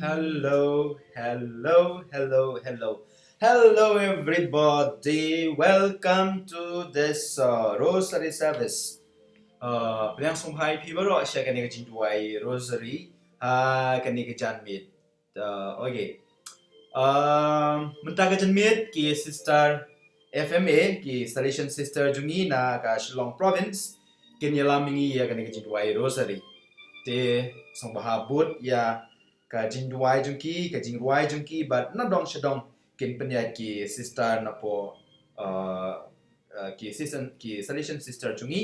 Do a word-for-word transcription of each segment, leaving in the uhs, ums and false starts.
Hello, hello, hello, hello. Hello, everybody. Welcome to this uh, rosary service. Uh, pdiang sngewbha ïa phi baroh sha kane ka jingduwai rosary ha kane ka janmiet. Uh, okay. Um, mynta ka janmiet ki sister F M A, ki Salesian sister jong ngi na ka Shillong province, kin ïalam ïa ngi ïa kane ka jingduwai rosary. Te sngewbha bud ïa ka jingduwai jong ki, ka jingrwai jong ki, bad na dong sha dong kin pynïaid ki sister na pdeng, uh, uh, ki sister, ki Salesian sister jong ngi.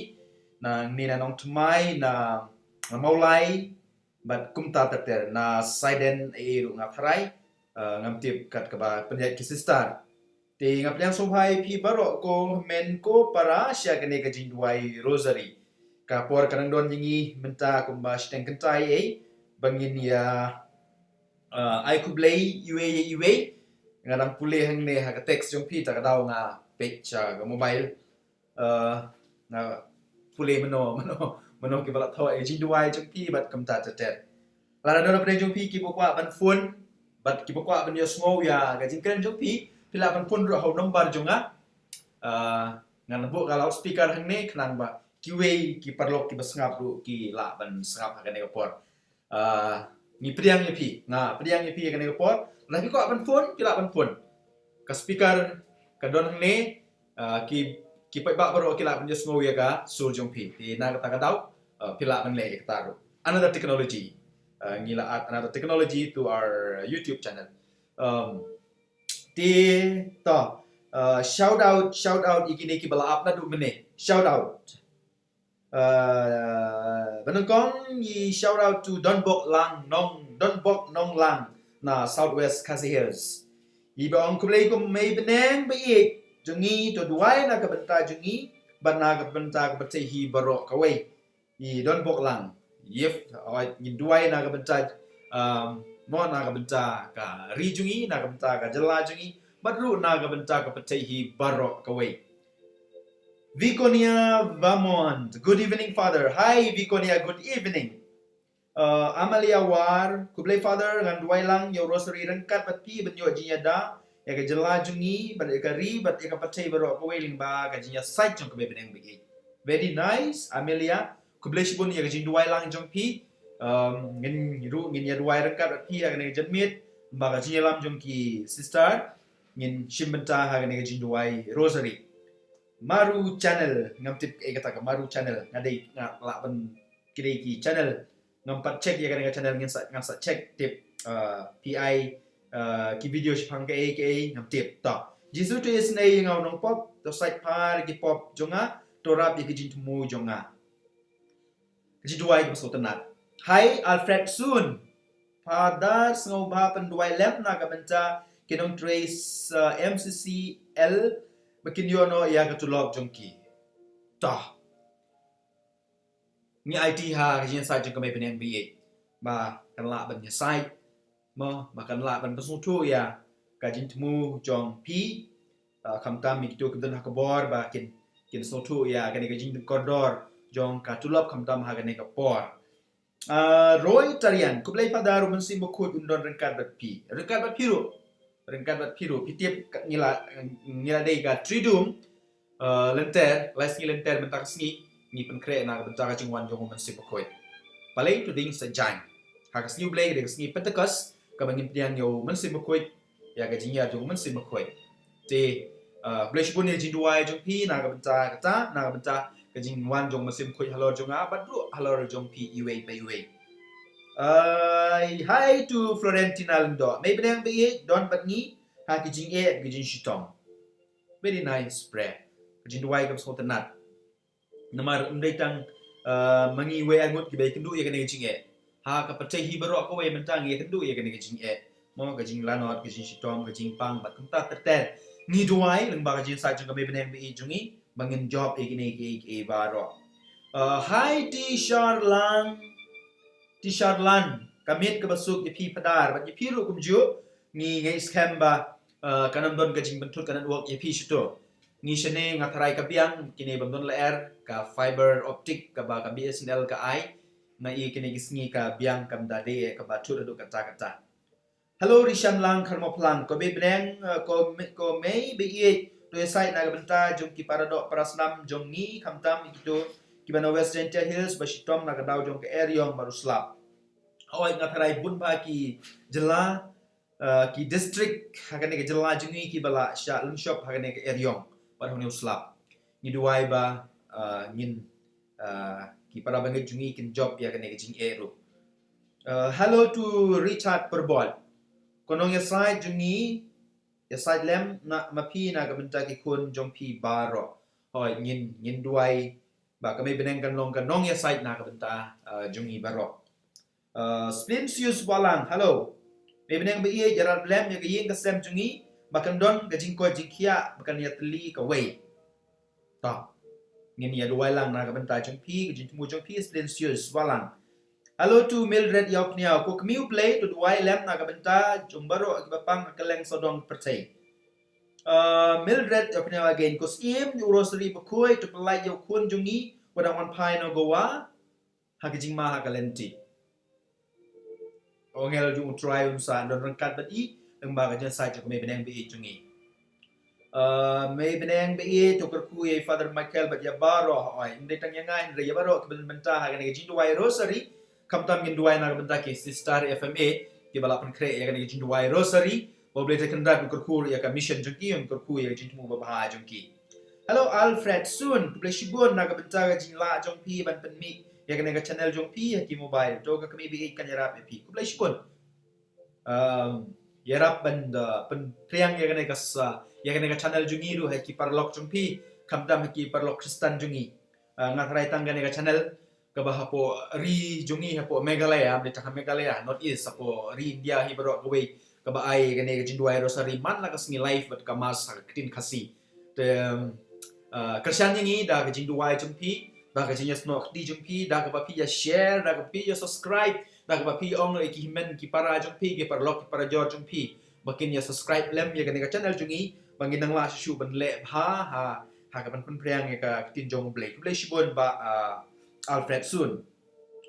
Na ngi na Nongthymmai, na, na Mawlai, bad kumta ter ter, na Saiden ei ei ruh nga tharai, uh, ngam tip kat kaba pynïaid ki sister. Te nga pdiang sngewbha ïa phi baroh ko hynmen ko para sha kane ka jingduwai Rosary. Ka por ka nang don ïa ngi mynta kumba shiteng kynta ei, ba ngin ïa, uh, ai khublei iwei ïa iwei. Nga dang pule hangne ha ka text jong phi, ta ka daw nga peit sha ka mobile. Uh, nga pule mano, mano, mano kiba la thoh ïa ka jingduwai jong phi bad kumta ter ter. Lada don na pdeng jong phi kiba kwah ban phone bad kiba kwah ban ïohsngew ïa ka jingkren jong phi, phi lah ban phone ruh ha u number jong nga. Uh, ngan buh ka loudspeaker hangne khnang ba kiwei ki paralok kiba sngap ruh ki lah ban sngap ha kane ka por. Uh, ngi pdiang ïa phi, nga pdiang ïa phi ha kane ka por. Lada phi kwah ban phone, phi lah ban phone. Ka speaker ka don hangne, uh, ki, ki paidbah baroh ki lah ban ïohsngew ïa ka sur jong phi. Te na kata ka daw, uh, phi lah ban leh ïa kata ruh. Another technology. Uh, ngi la add another technology to our YouTube channel. Um, te to, uh, shout out, shout out ïa kine kiba la ap naduh mynne. Shout out. Uh, ba nyngkong ngi shout out to Donbok Lang Nong, Donbok Nong Lang na Southwest Khasi Hills. Ngi ba ong khublei kum mei bneng ba ïeit jong ngi, to duwai na ka bynta jong ngi bad na ka bynta ka pyrthei hi baroh kawei. I Donbok Lang. Yep, oi, ngin duwai na ka bynta, um, mo na ka bynta ka ri jong ngi, na ka bynta ka jylla jong ngi, bad ruh na ka bynta ka pyrthei hi baroh kawei. Viconia Vermont. Good evening, Father. Hi, Viconia. Good evening. Uh, Amalia War. Khublei, Father, ngan duwai lang ïa u Rosary ryngkat bad phi ban ïoh jingïada ïa ka jylla jong ngi bad ïa ka ri bad ïa ka pyrthei baroh kawei lyngba ka jingïasaid jong ka Mei Bneng ba ïeit. Very nice, Amelia. Khublei shibun ïa ka jingduwai lang jong phi. Um, ngin ruh ngin ïa duwai ryngkat bad phi ha kane ka janmiet. Ba ka jingïalam jong ki sister ngin shim bynta ha kane ka jingduwai Rosary. Maru Channel, ngam tip eh kata ka Maru Channel, nga dei nga lah ban kidei ki channel, ngam pat check ïa kane ka channel, ngin sa, ngam sa check tip, uh, P I, uh, ki video shaphang kaei kaei, ngam tip. To. Jisu to isynei ïa nga u nongpop, to sait phar ki pop jong nga, to rap ïa ki jingthmu jong nga. Ka jingduwai kaba sngewtynnat. Hi Alfred Sun. Father sngewbha pynduwai lem na ka bynta ki nongtrei, uh, M C C L ba kin ïoh noh ïa ka tulop jong ki. To. Ngi aiti ha ka jingïasaid jong ka Mei Bneng ba ïeit ba kan lah ban ïasaid, mo, ba kan lah ban pynsngewthuh ïa ka jingthmu jong phi. Uh, khamtam ïa kito ki don ha ka bor ba kin, kin sngewthuh ïa kane ka jingkordor jong ka tulop khamtam ha kane ka por. Uh, Roy Tarian, khublei Father, u Mynsiem Bakhuid un don ryngkat bad phi. Ryngkat bad phi ruh. Ryngkat bad phi ruh. Phi tip ka, ngi la, ngi la dei ka Triduum, uh, lynter, lai sngi lynter mynta ka sngi, ngi pynkhreh na ka bynta ka jingwan jong u Mynsiem Bakhuid. Balei? To ding sa jaiñ. Ha ka sngi U Blei ka dei ka sngi Pentecost, kaba ngin pdiang ïa u Mynsiem Bakhuid, ïa ka jingïar jong u Mynsiem Bakhuid. Te, uh, khublei shibun ïa ka jingduwai jong phi na ka bynta kata, na ka bynta ka jingwan jong u Mynsiem Bakhuid halor jong nga bad ruh halor jong phi iwei pa iwei. Uh, hi to Florentina Lyngdoh. Mei Bneng ba ïeit, don bad ngi ha ki jingeh, ki jingshitom. Very nice prayer. Ka jingduwai kaba sngewtynnat. Namar ym dei tang, uh, ma ngi wei ar ngut kiba ïakynduh ïa kane ka jingeh. Ha ka pyrthei hi baroh kawei mynta ngi ïakynduh ïa kane ka jingeh. Mo, ka jinglanot, ka jingshitom, ka jingpang bad kumta ter ter. Ngi duwai lyngba ka jingïasaid jong ka Mei Bneng ba ïeit jong ngi ba ngin jop ïa kine kiei kiei baroh. Uh, hi Tisharlang. Tisharlan, ka miet kaba suk ïa phi Phadar bad ïa phi ruh kumjuh. Ngi ngeit skhem ba, uh, kan ym don ka jingpynthut ka network ïa phi shuh. Ngi shane nga tharai ka biang, kine bym don lyer, ka fiber optic kaba ka B S N L ka ai. Nga i kine ki sngi ka biang kam da dei eh kaba thut haduh katta katta. Hello Rishan Lang, Kharmoplang, ko Mei Bneng, uh, ko Me-, ko Mei ba ïeit, to ïasaid na ka bynta jong ki paradoh parasnam jong ngi, khamtam ïa kito kiba na West Jaintia Hills ba shitom na ka daw jong ka eriong baroh slap. Hooid, nga tharai bun ba ki jylla, uh, ki district ha kane ka jylla jong ngi kiba la shah lynshop ha kane ka eriong bad ha une u slap. Ngi duwai ba, uh, ngin, uh, ki para bangeit jong ngi kin jop ïa kane ka jingeh ruh. Uh, hello to Richard Pyrbot. Ko nongïasaid jong ngi, ïasaid lem na ma phi na ka bynta ki khun jong phi baroh. Hooid, ngin, ngin duwai ba ka Mei Bneng kan long ka nongïasaid na ka bynta, uh, jong ngi baroh. Uh, Splinsius Balang, hello. Mei Bneng ba ïeit, ïarap lem ïa ka ïing ka sem jong ngi ba kan don ka jingkoit jingkhiah ba kan ïatylli kawei. To, ngin ïa duwai lang na ka bynta jong phi, ka jingthmu jong phi, Silencious Walang. Hello to Mildred Ïawphniaw, ko kmie U Blei to duwai lem na ka bynta jong baroh kiba pang ha kylleng sawdong pyrthei. Uh, Mildred Ïawphniaw again, ko Syiem u Rosary bakhuid to pynlait ïa u khun jong ngi uba dang wan phai na Goa ha ka jingma ha ka lynti. U angel jong U Trai un sa don ryngkat bad i, lyngba ka jingïasaid jong ka Mei Bneng ba ïeit jong ngi. Uh, Mei Bneng ba ïeit, to kyrkhu ïa Father Michael bad ïa baroh, oi, ym dei tang ïa nga hynrei ïa baroh kiba don bynta ha kane ka jingduwai Rosary. Khamtam ngin duwai na ka bynta ki sister F M A kiba la pynkhreh ïa kane ka jingduwai Rosary. Ba U Blei Trai Kynrad un kyrkhu ïa ka mission jong ki, un kyrkhu ïa ka jingthmu babha jong ki. Hello Alfred Sun, khublei shibun na ka bynta ka jinglah jong phi ban pynmih ïa kane ka channel jong phi ha ki mobile. To ka kmie ba ïeit kan ïarap ïa phi. Khublei shibun. Um, ïarap ban da pynphriang ïa kane ka sa, ïa kane ka channel jong ngi ruh ha ki paralok jong phi, khamtam ha ki paralok Khristan jong ngi. Uh, nga tharai tang kane ka channel kaba hapoh ri jong ngi, hapoh Meghalaya, ym dei tang ha Meghalaya, North East, hapoh ri India hi baroh kawei, kaba ai kane ka jingduwai Rosary man la ka sngi live bad ka Mass ha ka ktien Khasi. Te, um, uh, kyrshan ïa ngi da ka jingduwai jong phi, da ka jingïasnoh kti jong phi, da kaba phi ïa share, da kaba phi ïa subscribe, da kaba phi ong ïa ki hynmen ki para jong phi, ki paralok ki parajor jong phi ba kin ïa subscribe lem ïa kane ka channel jong ngi, ba ngin nang lah shuh shuh ban leh bha ha, ha ka ban pynphriang ïa ka ktien jong U Blei. Khublei shibun Bah, uh, Alfred Sun.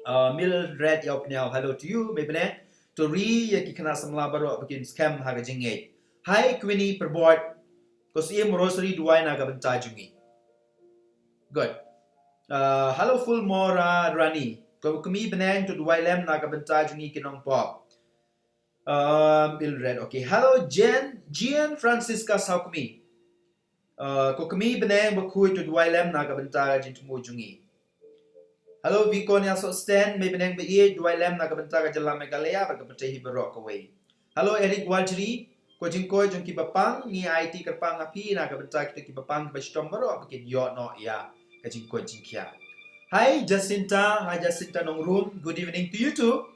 Uh, Mildred Ïawphniaw, hello to you, Mei Bneng. To ri ïa ki khynnah samla baroh ba kin skhem ha ka jingngeit. Hi Queenie Pyrbot, ko Syiem Rosary duwai na ka bynta jong ngi. Good. Uh, hello Fulmora Rani, ko kmie Bneng to duwai lem na ka bynta jong ngi ki nongpop. Um, Mildred, okay. Hello Jen, Jean Francisca Saukmi. Uh, ko kmie Bneng bakhuid to duwai lem na ka bynta ka jingthmu jong ngi. Hello Viconia Sosten, Mei Bneng ba ïeit, duwai lem na ka bynta ka jylla Meghalaya bad ka pyrthei hi baroh kawei. Hello Eric Wajri, ko jingkoit jong kiba pang, ngi aiti kyrpang ha phi na ka bynta kito kiba pang kiba shitom baroh ba kin ïoh noh ïa ka jingkoit jingkhiah. Hi Jacinta, hi Jacinta Nongrum, good evening to you too.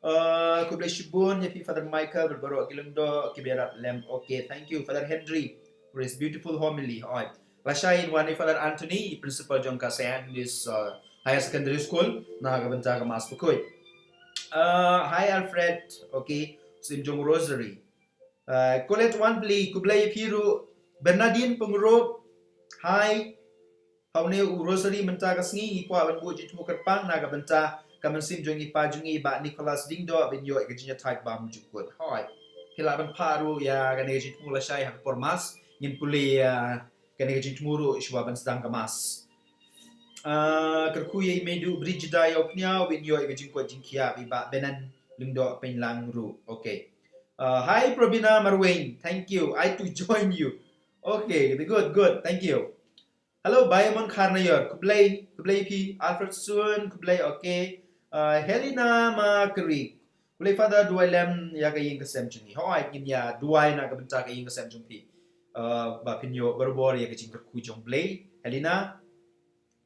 Uh, khublei shibun ïa phi Father Michael bad baroh ki lyngdoh kiba ïarap lem. Okay, thank you Father Henry for his beautiful homily. Oi, lashai in wan i Father Anthony, principal jong ka Saint Anthony's, uh, Higher Secondary School, na ka bynta ka Mass bakhuid. Uh, hi Alfred, okay, Syiem jong Rosary. Uh, Colette Wanpli, khublei ïa phi ruh. Bernadine Pyngrope, hi. Ha une u Rosary mynta ka sngi ngi kwah ban buh jingthmu kyrpang na ka bynta ka mynsiem jong i pa jong ngi Bah Nicholas Diengdoh ban ïoh ïa ka jingïathait bymjukut. Hooid. Phi lah ban phah ruh ïa kane ka jingthmu lashai ha ka por Mass. Ngin pule ïa kane ka jingthmu ruh shuwa ban sdang ka Mass. Ah, kyrkhu ïa i Meidu Brigida Ïawphniaw ban ïoh ïa ka jingkoit jingkhiah, i Bah Benan Lyngdoh Pynlang ruh. Okay. Ah, hi Probina Marwein. Thank you. I too join you. Okay, good, good. Thank you. Hello, Baimon Kharnayor. Khublei, khublei phi. Alfred Sun, khublei, okay. Uh, Helena Makri. Khublei Father, duwai lem ïa ka ïing ka sem jong ngi. Hooid, ngin ïa duwai na ka bynta ka ïing ka sem jong phi. Uh, ba phin ïoh barabor ïa ka jingkyrkhu jong U Blei. Helena.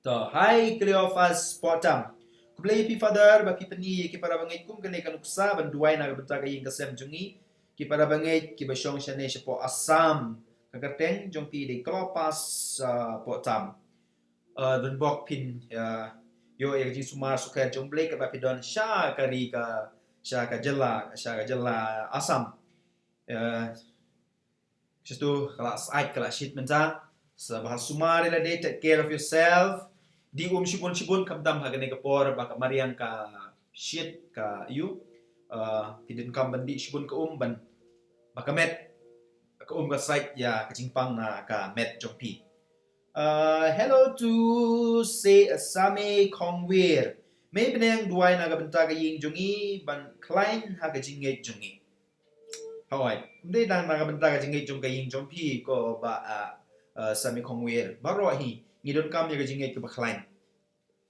To, hi Cleophas Potam. Khublei phi Father, ba phi pyni ïa ki para bangeit kum kane ka nuksa ban duwai na ka bynta ka ïing ka sem jong ngi. Ki para bangeit kiba shong shane shapoh Assam. Ka kyrteng jong phi dei Cleophas, uh, Potam. Uh, don bok phin, uh, ïoh ïa ka jingsumar sukher jong U Blei kaba phi don sha ka ri ka, sha ka jylla, sha ka jylla Assam. Uh, Shitu ka la sait ka la shit mynta. Sa ba sumar ïa lade, take care of yourself. Dih um shibun shibun khamtam ha kane ka por ba ka mariang ka shit ka ïu. Uh, phi donkam ban dih shibun ka um ban ba ka met ka um ka sait ïa ka jingpang na ka met jong phi. Uh, hello to say Sami Khongwir. Mei bneng, duwai na ka bynta ka ïing jong ngi ban khlaiñ ha ka jingngeit jong ngi. Hooid, ym dei tang na ka bynta ka jingngeit jong ka ïing jong phi ko bah, ah, ah, Sami Khongwir. Baroh hi ngi donkam ïa ka jingngeit kaba khlaiñ.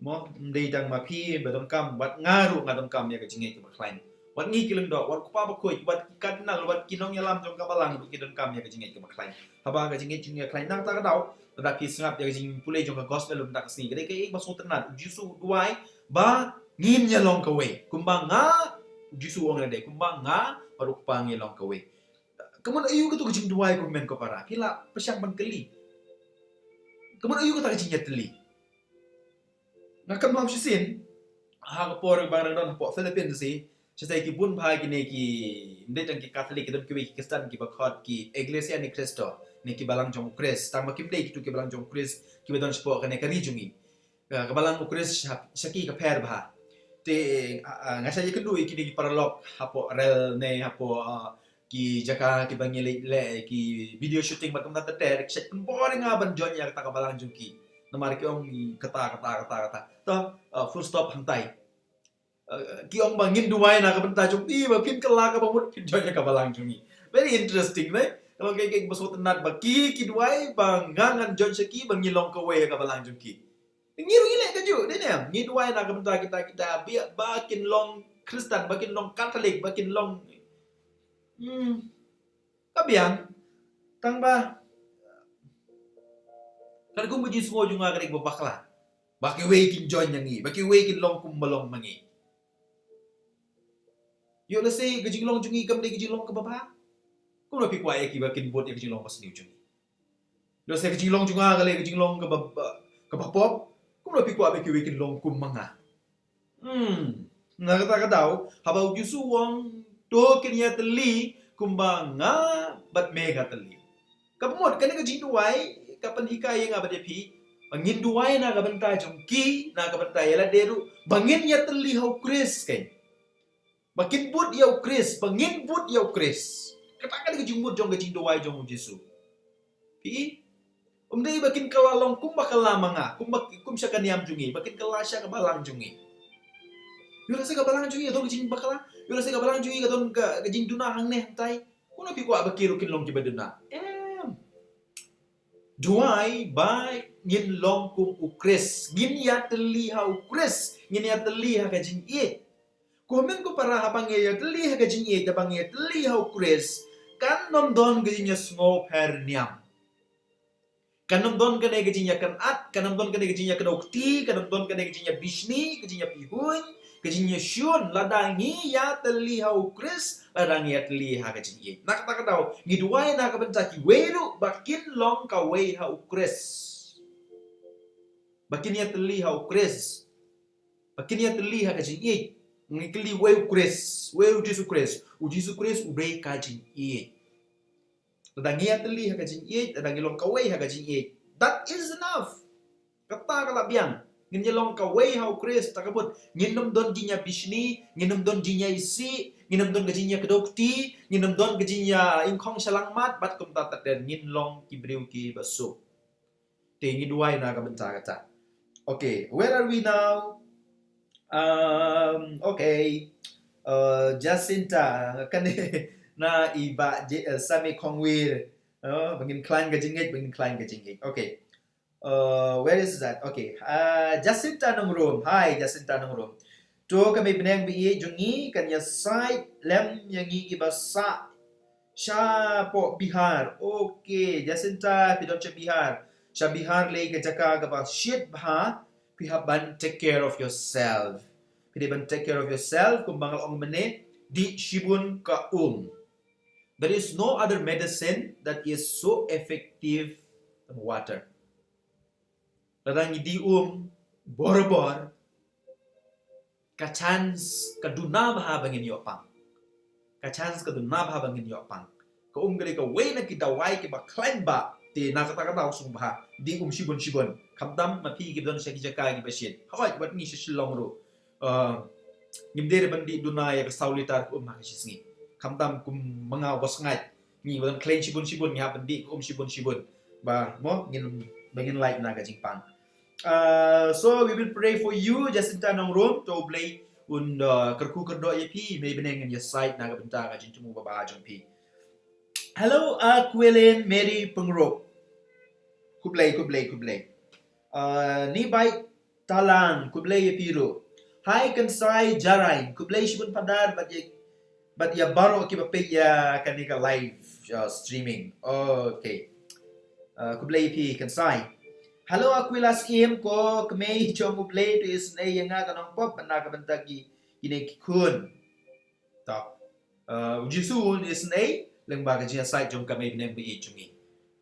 Mo, ym dei tang ma phi ba donkam, wat nga ruh nga donkam ïa ka jingngeit kaba khlaiñ. Wat ngi ki lyngdoh, wat u Kpa Bakhuid, wat ki cardinal, wat ki nongïalam jong ka balang ruh ki donkam ïa ka jingngeit kaba khlaiñ. Haba ka jingngeit jong ngi ka khlaiñ, nangta ka daw lada phi sngap ïa ka jingpule jong ka gospel mynta ka sngi, ka dei kaei ba sngewtynnat. U Jisu u duwai ba ngin ïa long kawei. Kumba nga, u Jisu u ong ïa lade, kumba nga bad u Kpa ngi long kawei. Ka mut aïu katu ka jingduwai ko hynmen ko para? Phi lah pyrshang ban kylli. Ka mut aïu kata ka jingïatylli? Nga kynmaw shisien, ha ka por ba nga dang don hapoh Philippines hi, shatai ki bun bha kine ki, ym dei tang ki Katholik, ki don kiwei ki Khristan kiba khot ki Iglesia ni Cristo, ne ki balang jong u Khrist. Tang ba kim dei kitu ki balang jong u Khrist kiba don shapoh kane ka ri jong ngi. Ka, ka balang u Khrist sha, sha ki ka pher bha. Te, a, a, nga sa ïakynduh ïa kine ki paralok hapoh rel ne hapoh, a, ki jaka kiba ngi leh, leh ki video shooting bad kumta ter ter, ki sa pynbor ïa nga ban join ïa kata ka balang jong ki. Namar ki ong kata, kata, kata, kata. To, a, full stop hangtai. A, ki ong ba ngin duwai na ka bynta jong phi ba phin kylla kaba mut phin join ïa ka balang jong ngi. Very interesting, ne? Ka long kaei kaei kaba sngewtynnat ba ki, ki duwai ba nga ngan join sha ki ba ngi long kawei ïa ka balang jong ki. Ngi ruh ngi leh kajuh, dei ne em? Ngi duwai na ka bynta kita, kita, ba, ba kin long Khristan, ba kin long Katholik, ba kin long, hmm, ka biang. Tang ba, ka dei kumba jingsngew jong nga ka dei kaba bakla. Ba kiwei kin join ïa ngi, ba kiwei kin long kumba long ma ngi. Ïoh lehse ka jinglong jong ngi kam dei ka jinglong kaba bha, kumno phi kwah ïa ki ba kin bud ïa ka jinglong ba sniew jong ngi? Lehse ka jinglong jong nga ka leh ka jinglong kaba, kaba pop, kumno phi kwah ba kiwei kin long kum ma nga? Hmm. Na kata ka daw, haba u Jisu u ong, to kin ïatylli kumba nga bad me nga tylli. Kaba mut kane ka jingduwai ka pynhikai ïa nga bad ïa phi ba ngin duwai na ka bynta jong ki, na ka bynta ïa lade ruh, ba ngin ïatylli ha u Khrist, keiñ. Ba kin bud ïa u Khrist, ba ngin bud ïa u Khrist. Kata ka dei ka jingmut jong ka jingduwai jong u Jisu. Phi, ym dei ba kin kylla long kumba kylla ma nga, kumba, kum sha ka niam jong ngi, ba kin kylla sha ka balang jong ngi. Ïoh lehse ka balang jong ngi ka don ka jingbakla, ïoh lehse ka balang jong ngi ka don ka, ka jingduna hangne hangtai. Kumno phi kwah ba ki ruh kin long kiba duna? Em. Duwai ba ngin long kum u Khrist, ngin ïatylli ha u Khrist, ngin ïatylli ha ka jingïeit. Ko hynmen ko para, haba ngi ïatylli ha ka jingïeit, haba ngi ïatylli ha u Khrist, kan ym don ka jingïasngew pher niam. Kan ym don kane ka jingïakynad, kan ym don kane ka jingïakdew kti, kan ym don kane ka jingïabishni, ka jingïapihuiñ, ka jingïashun, lada ngi ïatylli ha u Khrist, lada ngi ïatylli ha ka jingïeit. Na kata ka daw, ngi duwai na ka bynta kiwei ruh ba kin long kawei ha u Khrist. Ba kin ïatylli ha u Khrist. Ba kin ïatylli ha ka jingïeit. Ngi kylli, wei u Khrist, wei u Jisu Khrist? U Jisu Khrist u dei ka jingïeit. Lada ngi ïatylli ha ka jingïeit, lada ngi long kawei ha ka jingïeit, that is enough. Kata ka la biang. Ngin ïa long kawei ha u Khrist, ta ka mut ngin ym don jingïabishni, ngin ym don jingïaisih, ngin ym don ka jingïakdew kti, ngin ym don ka jingïaingkhong shyllangmat, bad kumta ter ter, ngin long ki briew kiba suk. Te ngi duwai na ka bynta kata. Okay, where are we now? Um, okay. Uh, Jacinta, kane na i Bah J-, uh, Sami Khongwir. Uh, ba ngin khlaiñ ka jingngeit, ba ngin khlaiñ ka jingngeit. Okay. Uh, where is that? Okay. Uh, Jacinta Nongrum. Hi, Jacinta Nongrum. To ka mei bneng ba ïeit jong ngi kan ïasaid lem ïa ngi kiba sah shapoh Bihar. Okay, Jacinta, phi don sha Bihar. Sha Bihar lei ka jaka kaba shit bha, phi hap ban take care of yourself. Phi dei ban take care of yourself, kumba nga la ong mynne, dih shibun ka um. There is no other medicine that is so effective than water. Lada ngi dih um bor bor, ka chance ka duna bha ba ngin ïoh pang. Ka chance ka duna bha ba ngin ïoh pang. Ka um ka dei kawei na ki dawai kiba khlaiñ bha. Te na kata ka daw sngewbha dih um shibun shibun. Khamtam ma phi kiba don sha ki jaka kiba shit. Hooid, wat ngi sha Shillong ruh. Uh, ngim dei ban dih duna ïa ka saw litar ka um ha ka shi sngi. Khamtam kum ma nga uba sngaid, ngi ba don khlaiñ shibun shibun, ngi hap ban dih ka um shibun shibun. Ba mo ngin, ba ngin lait na ka jingpang. Uh, so we will pray for you, Jacinta Nongrum, to U Blei un, uh, kyrkhu kyrdoh ïa phi, mei bneng ngin ïasaid na ka bynta ka jingthmu babha jong phi. Hello, Aquilin Mary Pyngrope. Khublei, khublei, khublei. Uh, Nibai Talang, khublei ïa phi ruh. Hi Kynsai Jarain, khublei shibun Phadar bad ïa, bad ïa baroh kiba peit ïa kane ka live, uh, streaming. Okay. Uh, khublei ïa phi Kynsai. Hello Aquila Syiem, ko kmie jong U Blei to isynei ïa nga ka nongpop bad na ka bynta ki, kine ki khun. To. Uh, U Jisu un isynei, Lyngba ka jingïasaid jong ka Mei Bneng Baieit jong ngi.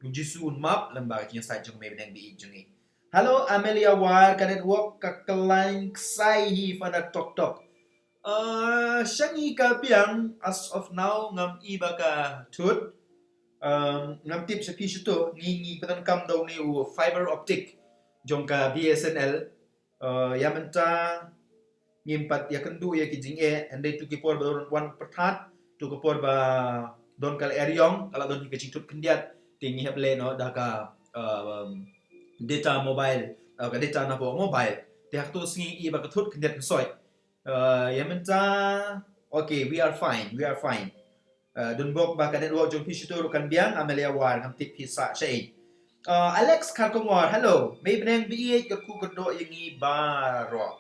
U Jisu un map lyngba ka jingïasaid jong ka Mei Bneng Baieit jong ngi. Hello, Amelia War, ka network ka kyllain ksai hi fana tok tok. Uh, sha ngi ka biang as of now ngam i ba ka thut. Um, ngam tip sha phi shuh to, ngi ngi pyndonkam da une u fiber optic jong ka B S N L. Uh, ïa mynta ngim pat ïakynduh ïa ki jingeh, hynrei tu ki por ba don wan pyrthat, tu ki por ba don ka lyer ïong, ka la don ka jingthut khyndiat, te ngi hap leh noh da ka, um, data mobile, uh, ka data na ka mobile. Te ha katu ka sngi i ba ka thut khyndiat kan soi. Uh, ïa mynta, okay, we are fine, we are fine. Uh, don bok ba ka network jong phi shuh to ruh kan biang, Amelia War, ngam tip phi sah shaei. Uh, Alex Kharkongor, hello. Mei Bneng Baieit, kyrkhu kyrdoh ïa ngi baroh.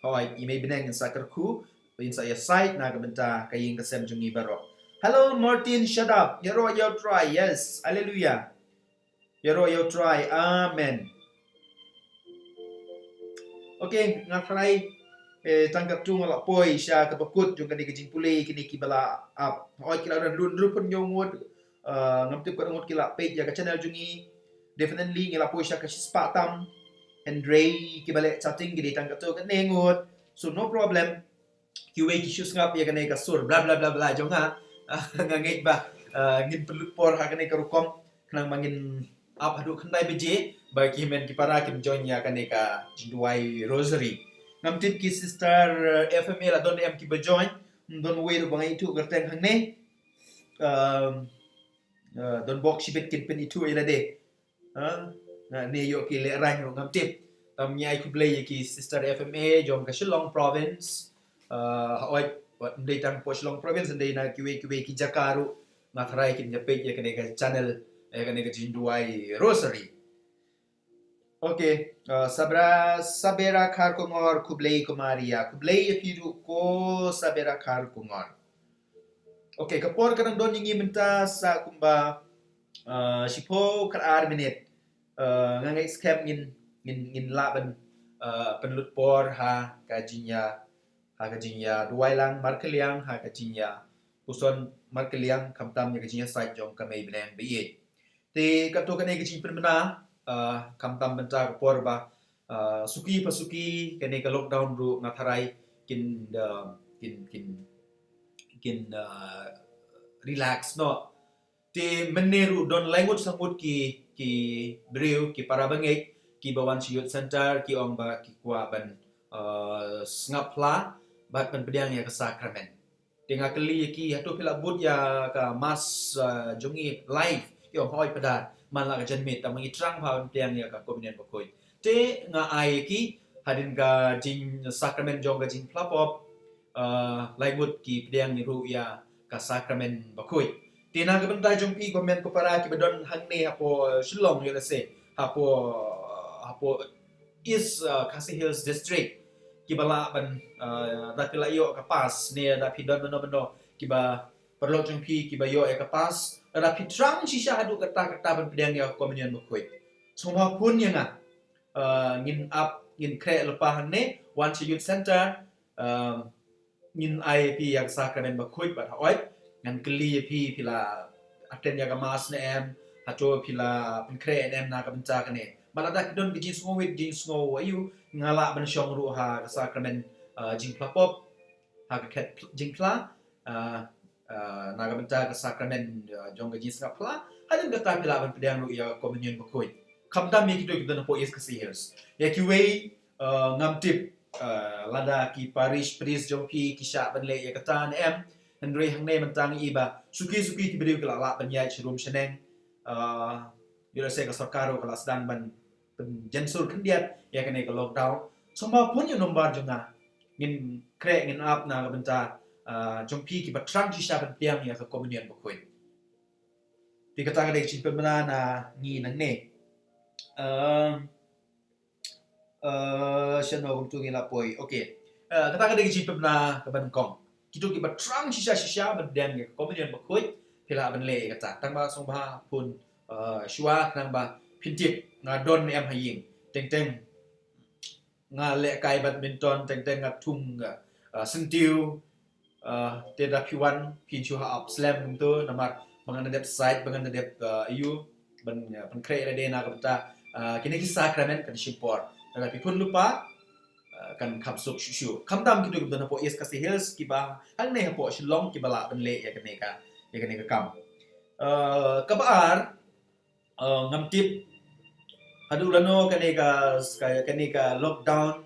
Hooid, i Mei Bneng in sa kyrkhu, in sa ïasaid na ka bynta ka ïing ka sem jong ngi baroh. Hello, Martin Shadap. Ïaroh ïa U Trai, yes. Hallelujah. Ïaroh ïa U Trai. Amen. Okay, nga tharai, eh, tang katto nga la poi sha kaba kut jong kane ka jingpule kine kiba la ap. Hooid, ki la don lun ruh pynïoh ngut, uh, ngam tip katno ngut ki la peit ïa ka channel jong ngi. Definitely ngi la poi sha ka shispah tam. Hynrei kiba leh chatting ki dei tang katto katne ngut. So no problem. Kiwei ki shu sngap ïa kane ka sur bla bla bla bla jong nga. Nga ngeit ba, uh, ngin pynlut por ha kane ka rukom. Khnang ba ngin ap haduh khyndai baje ba ki hynmen ki para kin join ïa kane ka jingduwai rosary. Ngam tip ki sister, uh, F M A la don em kiba join. Don wei ruh ba nga ithuh kyrteng hangne. Um, uh, don bok shibit kin pynithuh ïa lade. Ha? Nga ne ïoh ki lehraiñ ruh ngam tip. Tam ngi ai khublei ïa ki sister F M A jong ka Shillong province. Uh, hooid, wat ym dei tang hapoh Shillong province, ym dei na kiwei kiwei ki jaka ruh. Nga tharai kin ïa peit ïa kane ka channel, ïa kane ka jingduwai rosary. Okay, uh, Sabra, Sabera Kharkongor, khublei ko Maria, khublei ïa phi ruh ko Sabera Kharkongor. Okay, ka por ka dang don ïa ngi mynta sa kumba, uh, shiphew khat ar minit. Uh, nga ngeit skhem ngin, ngin, ngin lah ban, uh, pynlut por ha ka jingïa, ha ka jingïaduwai lang markylliang, ha ka jingïapuson markylliang, khamtam ïa ka jingïasaid jong ka Mei Bneng Baieit. Te katto katne ka jingpynbna, uh, khamtam mynta ka por ba, uh, suki pa suki kane ka lockdown ruh nga tharai kin, uh, kin, kin, kin, uh, relax noh. Te mynne ruh don lai ngut sa ngut ki, ki briew, ki para bangeit kiba wan sha Youth Center, ki ong ba ki kwah ban, uh, sngap phla bad ban pdiang ïa ka sakramen. Te nga kylli ïa ki, hato phi la bud ïa ka mass, uh, jong ngi live? Ki ong hooid Phadar, man la ka janmiet, tang ma ngi thrang bha ban pdiang ïa ka Komunion Bakhuid. Te nga ai ïa ki, hadien ka jingsakramen jong ka jingphla pop, uh, lai ngut ki pdiang ruh ïa ka sakramen bakhuid. Te na ka bynta jong phi ko hynmen ko para kiba don hangne hapoh, uh, Shillong, U S A, hapoh, hapoh East, uh, Khasi Hills District, kiba lah ban, uh, lada phi la ïoh ka pass ne lada phi don mano mano kiba paralok jong phi kiba ïoh ïa ka pass, lada phi thrang shisha haduh katta katta ban pdiang ïa ka Komunion Bakhuid, sngewbha phone ïa nga. Uh, ngin ap, ngin khreh lypa hangne, wan sha Youth Center, um, ngin ai ïa phi ïa ka sakramen bakhuid bad hooid ngan kylli ïa phi, phi la attend ïa ka mass ne em, hato phi la pynkhreh ne em na ka bynta kane. Bad lada ki don ka jingsngewwit jingsngew aïu, nga lah ban shong ruh ha ka sakramen, uh, jingphla pop, ha ka khet jingphla, uh, uh, na ka bynta ka sakramen, uh, jong ka jingsngap phla. Hadien kata phi lah ban pdiang ruh ïa ka Komunion Bakhuid. Khamtam ïa kito kiba don hapoh East Khasi Hills. Ïa kiwei, uh, ngam tip, uh, lada ki parish priest jong phi ki shah ban leh ïa kata ne em. Hynrei hangne mynta ngi i ba suki suki ki briew ki la lah ban ïaid sharum shaneng. Uh, ïoh lehse ka sorkar ruh ka la sdang ban pynjensur khyndiat ïa kane ka lockdown. Sngewbha phone ïa u nombar jong nga. Ngin khreh ngin ap na ka bynta, uh, jong phi kiba thrang shisha ban pdiang ïa ka Komunion Bakhuid. Te kata ka dei ka jingpynbna na ngi nangne. Um, uh, shano kumtu ngi la poi. Okay. Uh, kata ka dei ka jingpynbna kaba nyngkong. Kito kiba thrang shisha shisha ban pdiang ïa ka Komunion Bakhuid, phi lah ban leh ïa kata. Tang ba sngewbha phone, uh, shuwa khnang ba phin tip nga don ne em ha ïing. Teng teng nga lehkai badminton, teng teng nga thung, uh, syntiew. Uh, te da phi wan phin shu hap slem kumto namar ba ngan da dep side, ba ngan da dep, uh, ïa u ban, uh, pynkhreh lade na ka bynta, uh, kine ki sakrament kan shim por. Te da phi pun lypa, uh, kan kham suk shuh shuh. Khamtam kito kiba don hapoh East Khasi Hills, kiba hangne hapoh Shillong kiba lah ban leh ïa kane ka, ïa kane ka kam. Uh, kaba ar, uh, ngam tip haduh lano kane ka, ka, kane ka lockdown,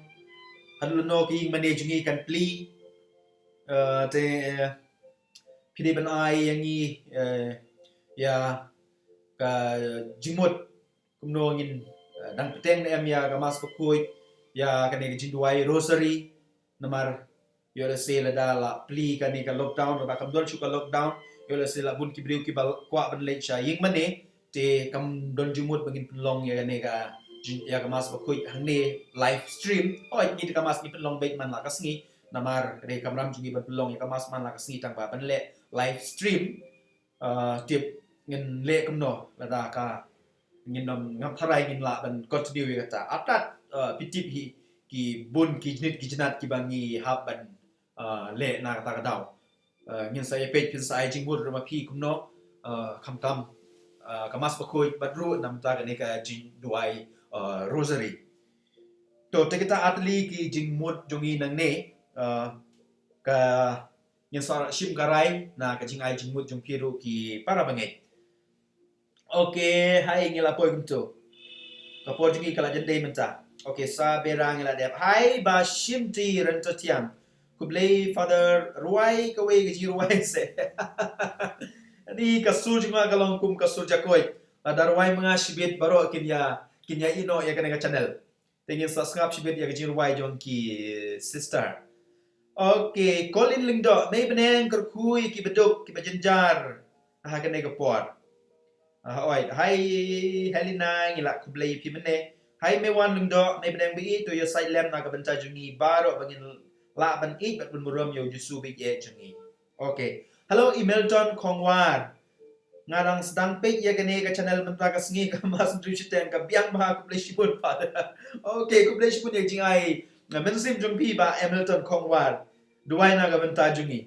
haduh lano ka ïing mane jong ngi kan plie. Uh, te, uh, phi dei ban ai ïa ngi, uh, ïa ka jingmut kumno ngin, uh, dang bteng ne em ïa ka Mass Bakhuid, ïa kane ka jingduwai Rosary, namar ïoh lehse lada la plie kane ka lockdown, lada kam don shuh ka lockdown, ïoh lehse la bun ki briew kiba kwah ban leit sha ïing mane, te kam don jingmut ba ngin pynlong ïa kane ka jing, ïa ka Mass Bakhuid hangne live stream. Hooid, ngi te ka Mass ngi pynlong beit man la ka sngi, namar ka dei ka kamram jong ngi ban pynlong ïa ka Mass man la ka sngi, tang ba ban leh live stream, uh, tip ngin leh kumno lada ka ngin ym, ngam tharai ngin lah ban continue ïa kata. Artat, uh, phi tip hi ki bun ki jnit ki jnat kiba ngi hap ban, uh, leh na kata ka daw. Uh, ngin sa ïa peit, phin sa ai jingmut ruh ma phi kumno, uh, khamtam, uh, ka Mass Bakhuid bad ruh na ka bynta kane ka jingduwai, uh, Rosary. To, te kita artylli ki jingmut jong ngi nangne, uh, ka ngin sa shim ka rai na ka jingai jingmut jong phi ruh ki para bangeit. Okay, hai, ngi la poi kumto. Ka por jong ngi ka la jan dei mynta. Okay, sa bera ngi la dep. Hai, Ba Shimti Ryntathiang. Khublei Father, rwai kawei ka jingrwai se. Ani ka sur jong nga ka long kum ka sur jakoit. Lada rwai ma nga shibit baroh kin ïa, kin ïa ïehnoh ïa kane ka channel. Te ngin sa sngap shibit ïa ka jingrwai jong ki sister. Okay, Colin Lyngdoh, mei bneng kyrkhu ïa ki baduk, ki bajynjar ha kane ka por. Ah, oi, hai Helena, ngi la khublei ïa phi mynne. Hai Mewan Lyngdoh, mei bneng ba ïeit, to ïa sait lem na ka bynta jong ngi baroh ba ngin lah ban ïeit bad ban burom ïa u Jisu ba ïeit jong ngi. Okay. Hello, i Milton Khongwar. Nga dang sdang peit ïa kane ka channel mynta ka sngi, ka Mass Andrew Shiteng, ka biang bha, khublei shibun Father. Okay, khublei shibun ïa ka jingai, nga mynsiem jong phi Bah Hamilton Khongwar. Duwai na ka bynta jong ngi.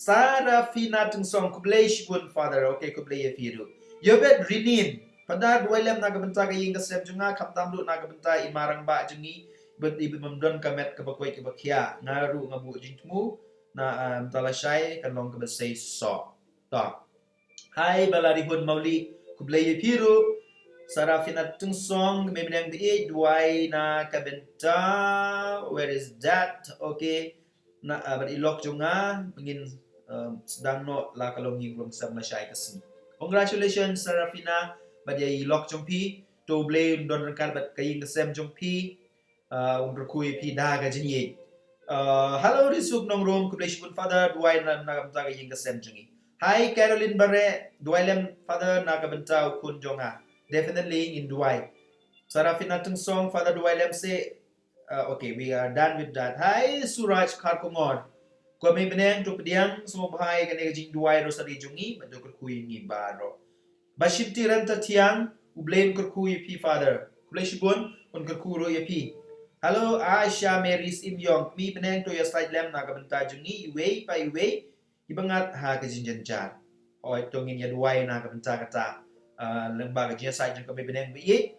Sarafina Tynsong, khublei shibun Father. Okay, khublei ïa phi ruh. Yobet Rinin, Father duwai lem na ka bynta ka ïing ka sem jong nga, khamtam ruh na ka bynta i ma rangbah jong ngi, bad i bym don ka met kaba koit kaba khiah. Nga ruh nga buh jingthmu na, ah, mynta lashai kan long kaba sei soh. To. Hai Balarihun Mawlieh, khublei ïa phi ruh. Sarafina Tynsong, mei bneng ba ïeit, duwai na ka bynta, where is that? Okay. Na, ah, bad i lok jong nga, ngin, um, sdang noh la ka longïing longsem lashai ka sngi. Congratulations Sarafina, bad ïa i lok jong phi. To U Blei un don ryngkat bad ka ïing ka sem jong phi. Ah, un kyrkhu ïa phi da ka jingïeit. Ah, hello Risuk Nongrum, khublei shibun Father, duwai na, na ka bynta ka ïing ka sem jong ngi. Hai Caroline Bareh, duwai lem Father na ka bynta u khun jong nga. Definitely ngin duwai. Sarafina Tynsong, Father duwai lem seh. Ah, okay, we are done with that. Hai Suraj Kharkongor. Ko mei bneng to pdiang sngewbha ïa kane ka jingduwai rosary jong ngi, bad to kyrkhu ïa ngi baroh. Ba Shimti Ryntathiang, U Blei un kyrkhu ïa phi Father. Khublei shibun, un kyrkhu ruh ïa phi. Hello, Aisha Mary Syiem Ïong, mei bneng to ïa sait lem na ka bynta jong ngi iwei pa iwei, iba ngat ha ka jingjynjar. Hooid to ngin ïa duwai na ka bynta kata. Ah, lyngba ka jingïasait jong ka mei bneng ba ïeit.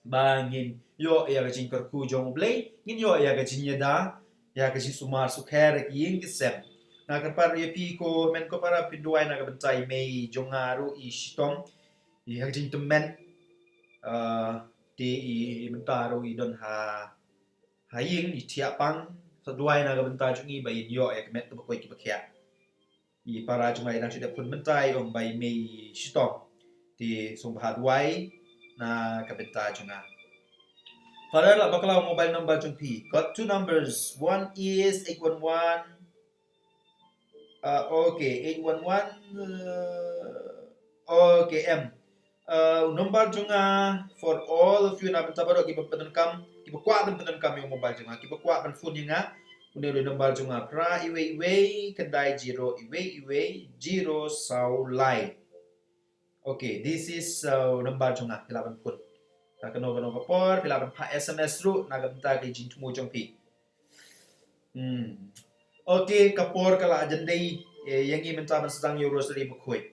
Ba ngin ïoh ïa ka jingkyrkhu jong U Blei, ngin ïoh ïa ka jingïada, ïa ka jingsumar sukher ïa ki ïing ki sem. Nga kyrpad ruh ïa phi ko hynmen ko para phin duwai na ka bynta i mei jong nga ruh i shitom, ïa ka jingtymmen, ah, te i, i mynta ruh i don ha, ha ïing i thiah pang, sa duwai na ka bynta jong ngi ba in ïoh ïa ka met kaba koit kaba khiah. I para jong nga i dang shu dep khun mynta i ong ba i mei shitom. Te sngewbha duwai na ka bynta jong nga. Father lah bakla mobile number jong phi. Got two numbers. One is eight one one. Uh, okay, eight one one. Uh, okay, em. Uh, number jong nga for all of you na bynta baroh kiba pyndonkam, kiba kwah ban pyndonkam ïa u mobile jong nga, kiba kwah ban phone ïa nga. Une u dei number jong nga, phra iwei iwei khyndai zero iwei iwei zero saw lai. Okay, this is, uh, number jong nga, phi lah ban phone. Ka kano kano ka por, phi lah ban phah S M S ruh na ka bynta ka jingthmu jong phi. Hmm. Okay, ka por ka la jan dei, eh, ïa ngi mynta ban sdang ïa u Rosary Bakhuid.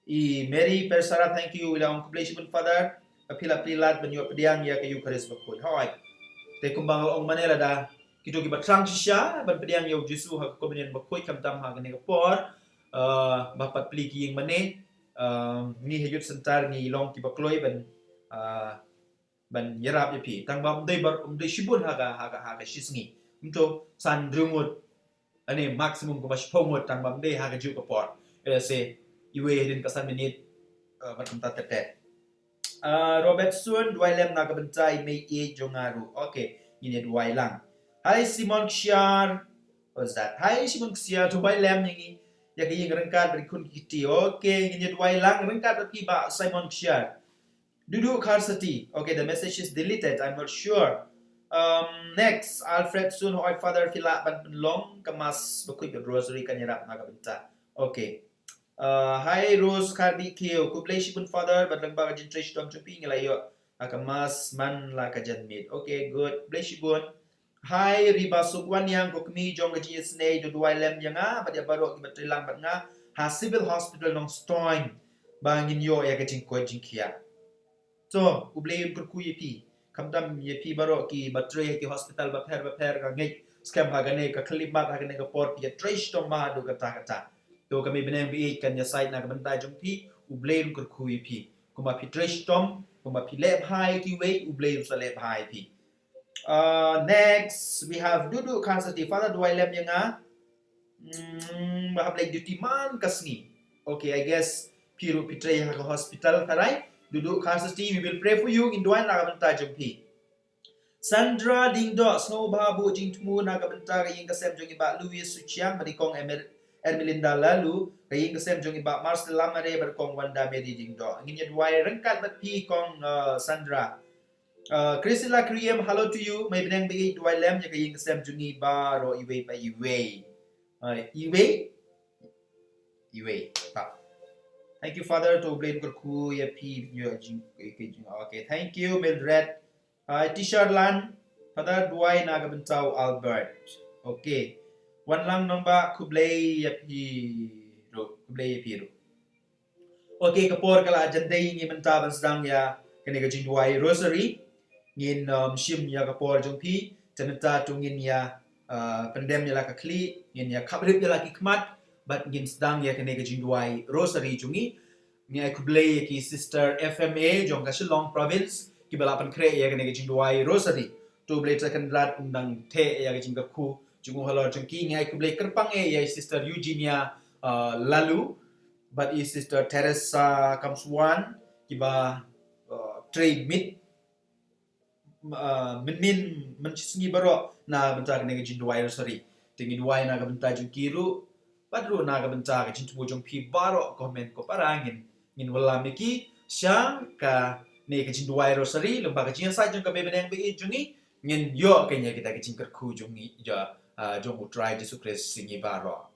I Mary Persara, thank you, i la ong khublei shibun Father, ba phi la plie lad ban ïoh pdiang ïa ka Eucharist Bakhuid. Hooid. Te kumba nga la ong mynne lada kito kiba thrang shisha ban pdiang ïa u Jisu ha ka Communion Bakhuid khamtam ha kane ka por, eh, ba pat plie ki ïing mynne, eh, ngi ha Youth Centre ngi long kiba kloi ban, eh, ban ïarap ïa phi. Tang ba ym dei bar, ym dei shibun ha ka, ha ka, ha ka shisngi. Ym to san hynriew ngut, ani maximum kumba shiphew ngut, tang ba ym dei ha kajuh ka por. Ïa se, iwei hadien ka san minit, eh, bad kumta tet tet. Ah, Robert Sun, duwai lem na ka bynta i mei ïeit jong nga ruh. Okay, ngin ïa duwai lang. Hi Simon Ksiar. What's that? Hi Simon Ksiar, duwai lem ïa ngi, ïa ka ïing ryngkat bad i khun ki kti. Okay, ngin ïa duwai lang ryngkat bad phi Bah Simon Ksiar. Dudu Kharsati. Okay, the message is deleted. I'm not sure. Um, next, Alfred Sun, hooid Father, phi lah ban pynlong ka Mass Bakhuid bad Rosary, kan ïarap na ka bynta. Okay. Uh, hi Rose Khardi Kiew. Khublei shibun Father, bad lyngba ka jingtrei shitom jong phi ngi la ïoh ha ka Mass man la ka janmiet. Okay, good. Khublei shibun. Hi Riba Suk Wanniang, ko kmie jong ka jingïasnei, to duwai lem ïa nga bad ïa baroh kiba trei lang bad nga ha Civil Hospital Nongstoiñ, ba ngin ïoh ïa ka jingkoit jingkhiah. To, U Blei un kyrkhu ïa phi. Khamtam ïa phi baroh kiba trei ha ki hospital bapher bapher, nga ngeit skhem ha kane ka khyllipmat, ha kane ka por phi ïa trei shitom bha haduh katta katta. To, ka Mei Bneng ba ïeit kan ïasaid na ka bynta jong phi, U Blei un kyrkhu ïa phi. Kumba phi trei shitom, kumba phi leh bha ïa kiwei, U Blei un sa leh bha ïa phi. Uh, next, we have Dudu Kharsati. Father, duwai lem ïa nga. Mm, ba hap leit duty man ka sngi. Okay, I guess phi ruh phi trei ha ka hospital, tharai. Dudu Kharsati, we will pray for you, ngin duwai na ka bynta jong phi. Sandra Dingdoh, sngewbha buh jingthmu na ka bynta ka ïing ka sem jong i Bah Louis Suchiang bad i Kong Emer-, Ermelinda Lalu, ka ïing ka sem jong i Bah Marcel Lamare bad i Kong Wanda Mary Dingdoh. Ngin ïa duwai ryngkat bad phi Kong, uh, Sandra. Uh, Christella Kriem, hello to you. Mei Bneng ba ïeit, duwai lem ïa ka ïing ka sem jong ngi baroh iwei pa iwei. Uh, iwei? Iwei. Pa. Thank you, Father. To U Blei un kyrkhu ïa phi, ïa jing, ïa jing. Okay, thank you, Mildred. Uh, Tisharlan, Father, duwai na ka bynta u Albert. Okay. Wan lang nongbah, khublei ïa phi ruh, khublei ïa phi ruh. Okay, ka por ka la jan dei ngi mynta ban sdang ïa kane ka jingduwai Rosary. Ngin, um, shim ïa ka por jong phi, te mynta to ngin ïa, uh, pyndem ïa la ka khlieh, ngin ïa khaprip ïa la ki khmat, bad ngin sdang ïa kane ka jingduwai Rosary jong ngi. Ngi ai khublei ïa ki Sister F M A jong ka Shillong Province, kiba la pynkhreh ïa kane ka jingduwai Rosary. To U Blei Trai Kynrad un dang theh ïa ka jingkyrkhu jong u halor jong ki. Ngi ai khublei kyrpang ïa i Sister Eugenia, uh, Lalu, bad i Sister Teresa Kamsuan, kiba, uh, trei miet, uh, mynnin mynshisngi baroh na bynta kane ka jingduwai Rosary. Te ngi duwai na ka bynta jong ki ruh, bad ruh na ka bynta ka jingthmu jong phi baroh, ko hynmen ko para, ngin, ngin wallam ïa ki sha kane ka jingduwai Rosary, lyngba ka jingïasaid jong ka Mei Bneng ba ïeit jong ngi, ngin ïoh kane kita ki jingkyrkhu jong ngi, ïa, uh, jong U Trai Jisu Khrist ïa ngi baroh.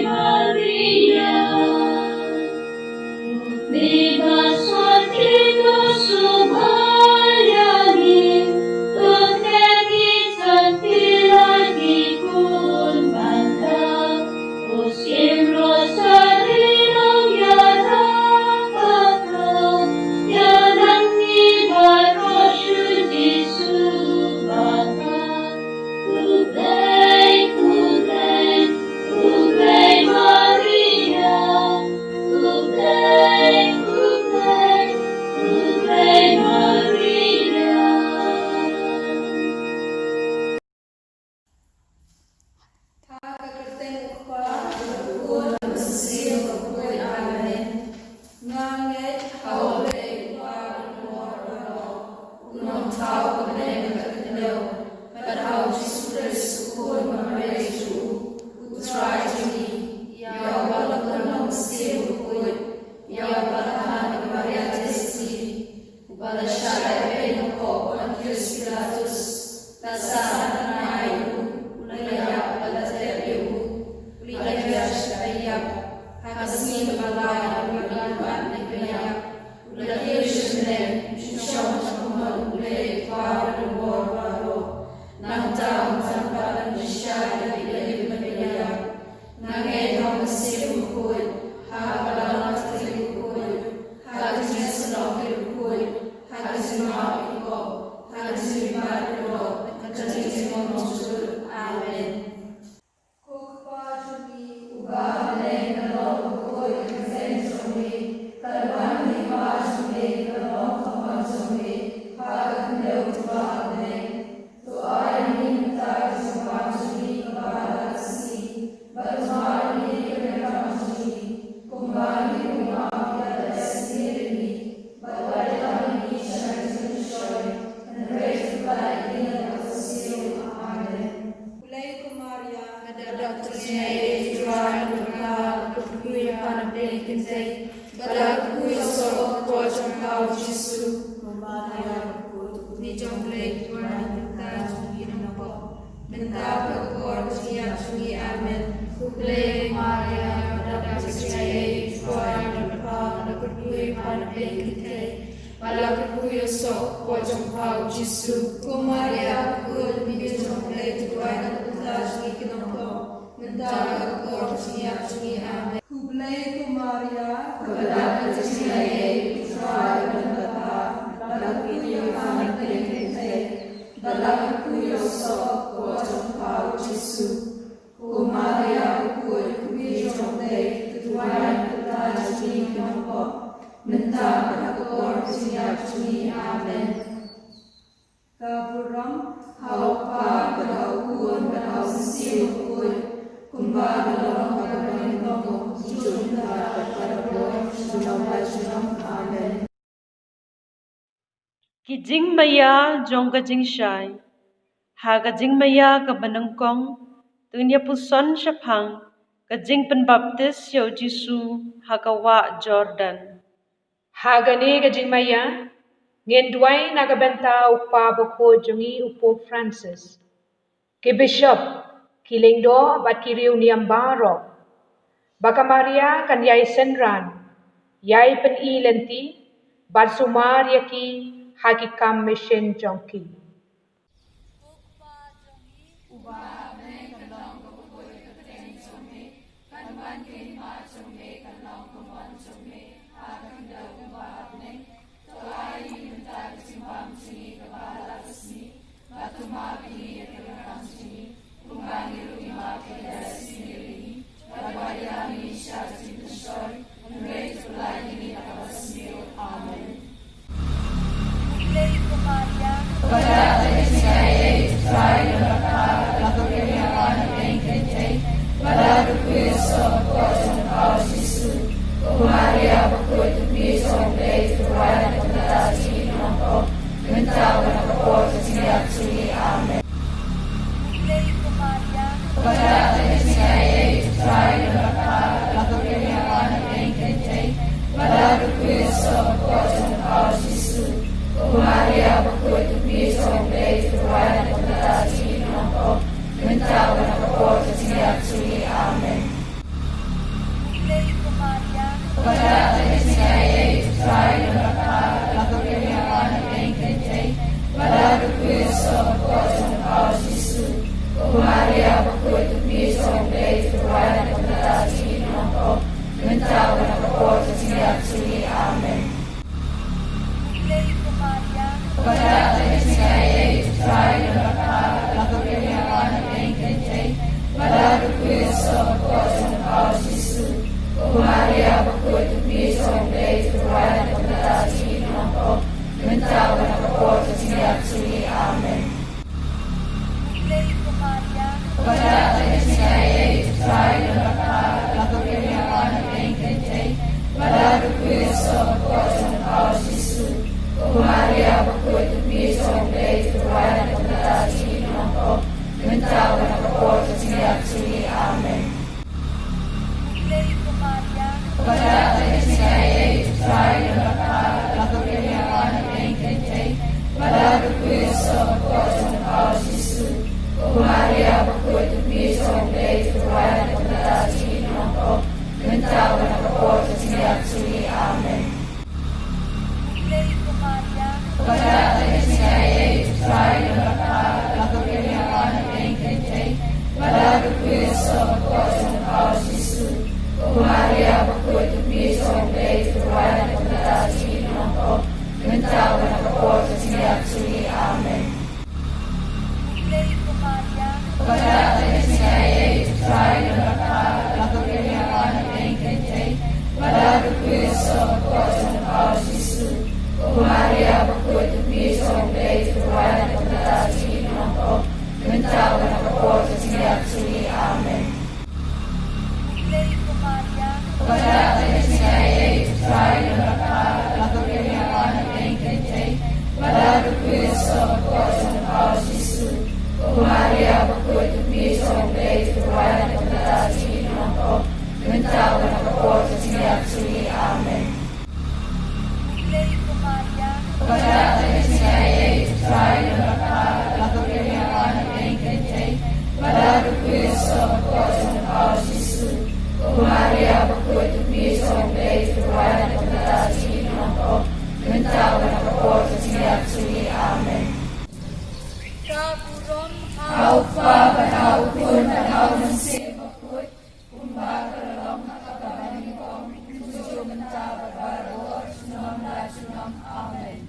Maria. Ni ba sa ti no su ba ya ni, tu ke ni sa ti la ki kun ban da. Us im ro sa ri no ya da ba ka, ya nang ni ba ro shu Jisu ba ka. Khublei, khublei, khublei Maria. Khublei, khublei, khublei Maria. Ha ka kyrteng u Kpa, u Khun, u Mynsiem Bakhuid. Amen. Nga ngeit ha U Blei U Kpa Baroh, U Nongthaw Kynrad ka Khyndew, bad ha U Jisu Khrist U Khun ba marwei jong U, U Trai jong ngi, ïa uba la pynlong Mynsiem Bakhuid, ïa uba la kha na ka Maria Theisotti, uba la shah ïa ka beiñ hapoh Pontius Pilatus, la sah na bnai ïa u, u la ïap bad la tep ïa u, u la khiah sha ka ïap, ha ka sngi kaba lai u la leit pat na ka ïap, u la kiew sha bneng, u shong ha ka mon U Blei U Kpa Uba don bor baroh. Nangta un wan pat ban pynshai ïa ki ba ïap. Nga ngeit ha U Mynsiem Bakhuid, ha ka balang ka jong ki bakhuid, ha ka jingïasyllok ki bakhuid, ha ka jingmap ki kop, ha ka jingim baroh, ha ka jingjngoh jong U Trai. Amen. Ko Kpa jong ngi uba ha bneng, ka long ka bakhuid ka kyrteng jong me, kan wan ka hima jong me, kan long ka mon jong me, ha ka khyndew uba ha bneng. To ai ïa ngi mynta ka jingbam jong ngi kaba ha ka sngi, bad to map ïa ngi ki riewkam jong ngi, kumba ngi ruh ngi map ïa ki ba sniew ïa ngi, bad wat ïalam ïa ngi sha ka jingpynshoi, hynrei to pynlait ïa ngi na ka bymsniew. Amen. Khublei ko Maria, ka dap da ka jingaiei, U Trai u don bad pha, la kyrkhu ïa pha na pdeng ki kynthei, bad la kyrkhu ïa u soh ka kpoh jong pha U Jisu. Ko Maria bakhuid, kmie jong U Blei, to duwai ïa ngi bynta jong ki nongpop, mynta bad ha ka por ka jingïap jong ngi. Amen. Khublei ko Maria, ka dap da ka jingaiei, U Trai u don bad pha, la kyrkhu ïa pha na pdeng ki kynthei, bad la kyrkhu ïa u soh ka kpoh jong pha U Jisu. Ko Maria bakhuid, kmie jong U Blei, to duwai ïa ngi bynta jong ki nongpop, mynta bad ha ka por ka jingïap jong ngi. Amen. Khublei ko Maria, ka dap da ka jingaiei, U Trai u don bad pha, la kyrkhu ïa pha na pdeng ki kynthei, bad la kyrkhu ïa u soh ka kpoh jong pha U Jisu. Ko Maria bakhuid, kmie jong U Blei, to duwai ïa ngi bynta jong ki nongpop, mynta bad ha ka por ka jingïap jong ngi. Amen. Ka burom ha U Kpa, bad ha U Khun, bad ha U Mynsiem Bakhuid, kumba ka long ha kaba nyngkong, junom, mynta bad barabor, junom la junom. Amen. Ki jingmaïa jong ka jingshai. Ha ka jingmaïa kaba nyngkong, to ngin ïa puson shaphang ka jingpynbaptis ïa U Jisu ha ka wah Jordan. Ha kane ka jingmaïa, ngin duwai na ka bynta u Kpa Bakhuid jong ngi u Pope Francis, ki bishop, ki lyngdoh bad ki riewniam baroh, ba ka Maria kan ïai synran, ïai pyni lynti, bad sumar ïa ki ha ki kam mission jong ki. Ko Kpa jong ngi uba ha bneng, kan long ka kyrteng jong me, kan wan ka hima jong me, kan long ka mon jong me ha ka khyndew kumba ha bneng. To ai ïa ngi mynta ka jingbam jong ngi kaba ha la ka sngi, bad to map ïa ngi ïa ki riewkam jong ngi, kumba ngi ruh ngi map ïa ki ba sniew ïa ngi, bad wat ïalam ïa ngi sha ka jingpynshoi, hynrei to pynlait ïa ngi na kaba sniew. Amen. Khublei ko Maria, ka dap da ka jingaiei, U Trai u don bad pha, la kyrkhu ïa pha na pdeng ki kynthei, bad la kyrkhu ïa u soh ka kpoh jong pha U Jisu. Ko Maria bakhuid, kmie jong U Blei, to duwai ïa ngi bynta jong ki nongpop, mynta bad ha ka por ka jingïap jong ngi. Amen. Khublei ko Maria, ka dap da ka jingaiei, U Trai u don bad pha, la kyrkhu ïa pha na pdeng ki kynthei, bad la kyrkhu ïa u soh ka kpoh jong pha U Jisu. Ko Maria bakhuid, kmie jong U Blei, to duwai ïa ngi bynta jong ki nongpop, mynta bad ha ka por ka jingïap jong ngi. Amen. Maria, bakhuid ka kmie jong U Blei, to duwai na ka bynta jong ngi ki nongpop, mynta bad ha ka por ka jingïap jong ngi. Amen. Maria, bakhuid ka kmie jong U Blei, to duwai na ka bynta jong ngi ki nongpop, mynta bad ha ka por ka jingïap jong ngi. Amen. Ka burom ha U Kpa bad ha U Khun bad ha U Mynsiem Bakhuid, kumba ka la long ha ka ban nyngkong, mynta bad baroh junom la junom. Amen.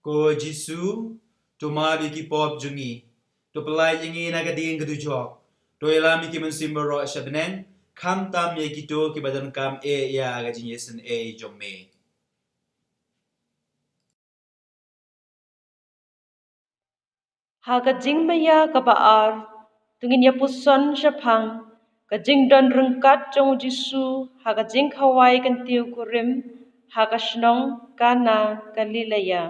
Ko Jisu, to map ïa ki pop jong ngi, to pyllait ïa ngi na ka dieng ka dujok, to ïalam ïa ki mynsiem baroh sha bneng, khamtam ïa kito kiba donkam eh ïa ka jingïaseng eh jong me. Ha ka jingmaïa kaba ar, to ngin ïa puson shaphang ka jingdon ryngkat jong U Jisu ha ka jingkhawai kyntiew kurim ha ka shnong Kana Galilea.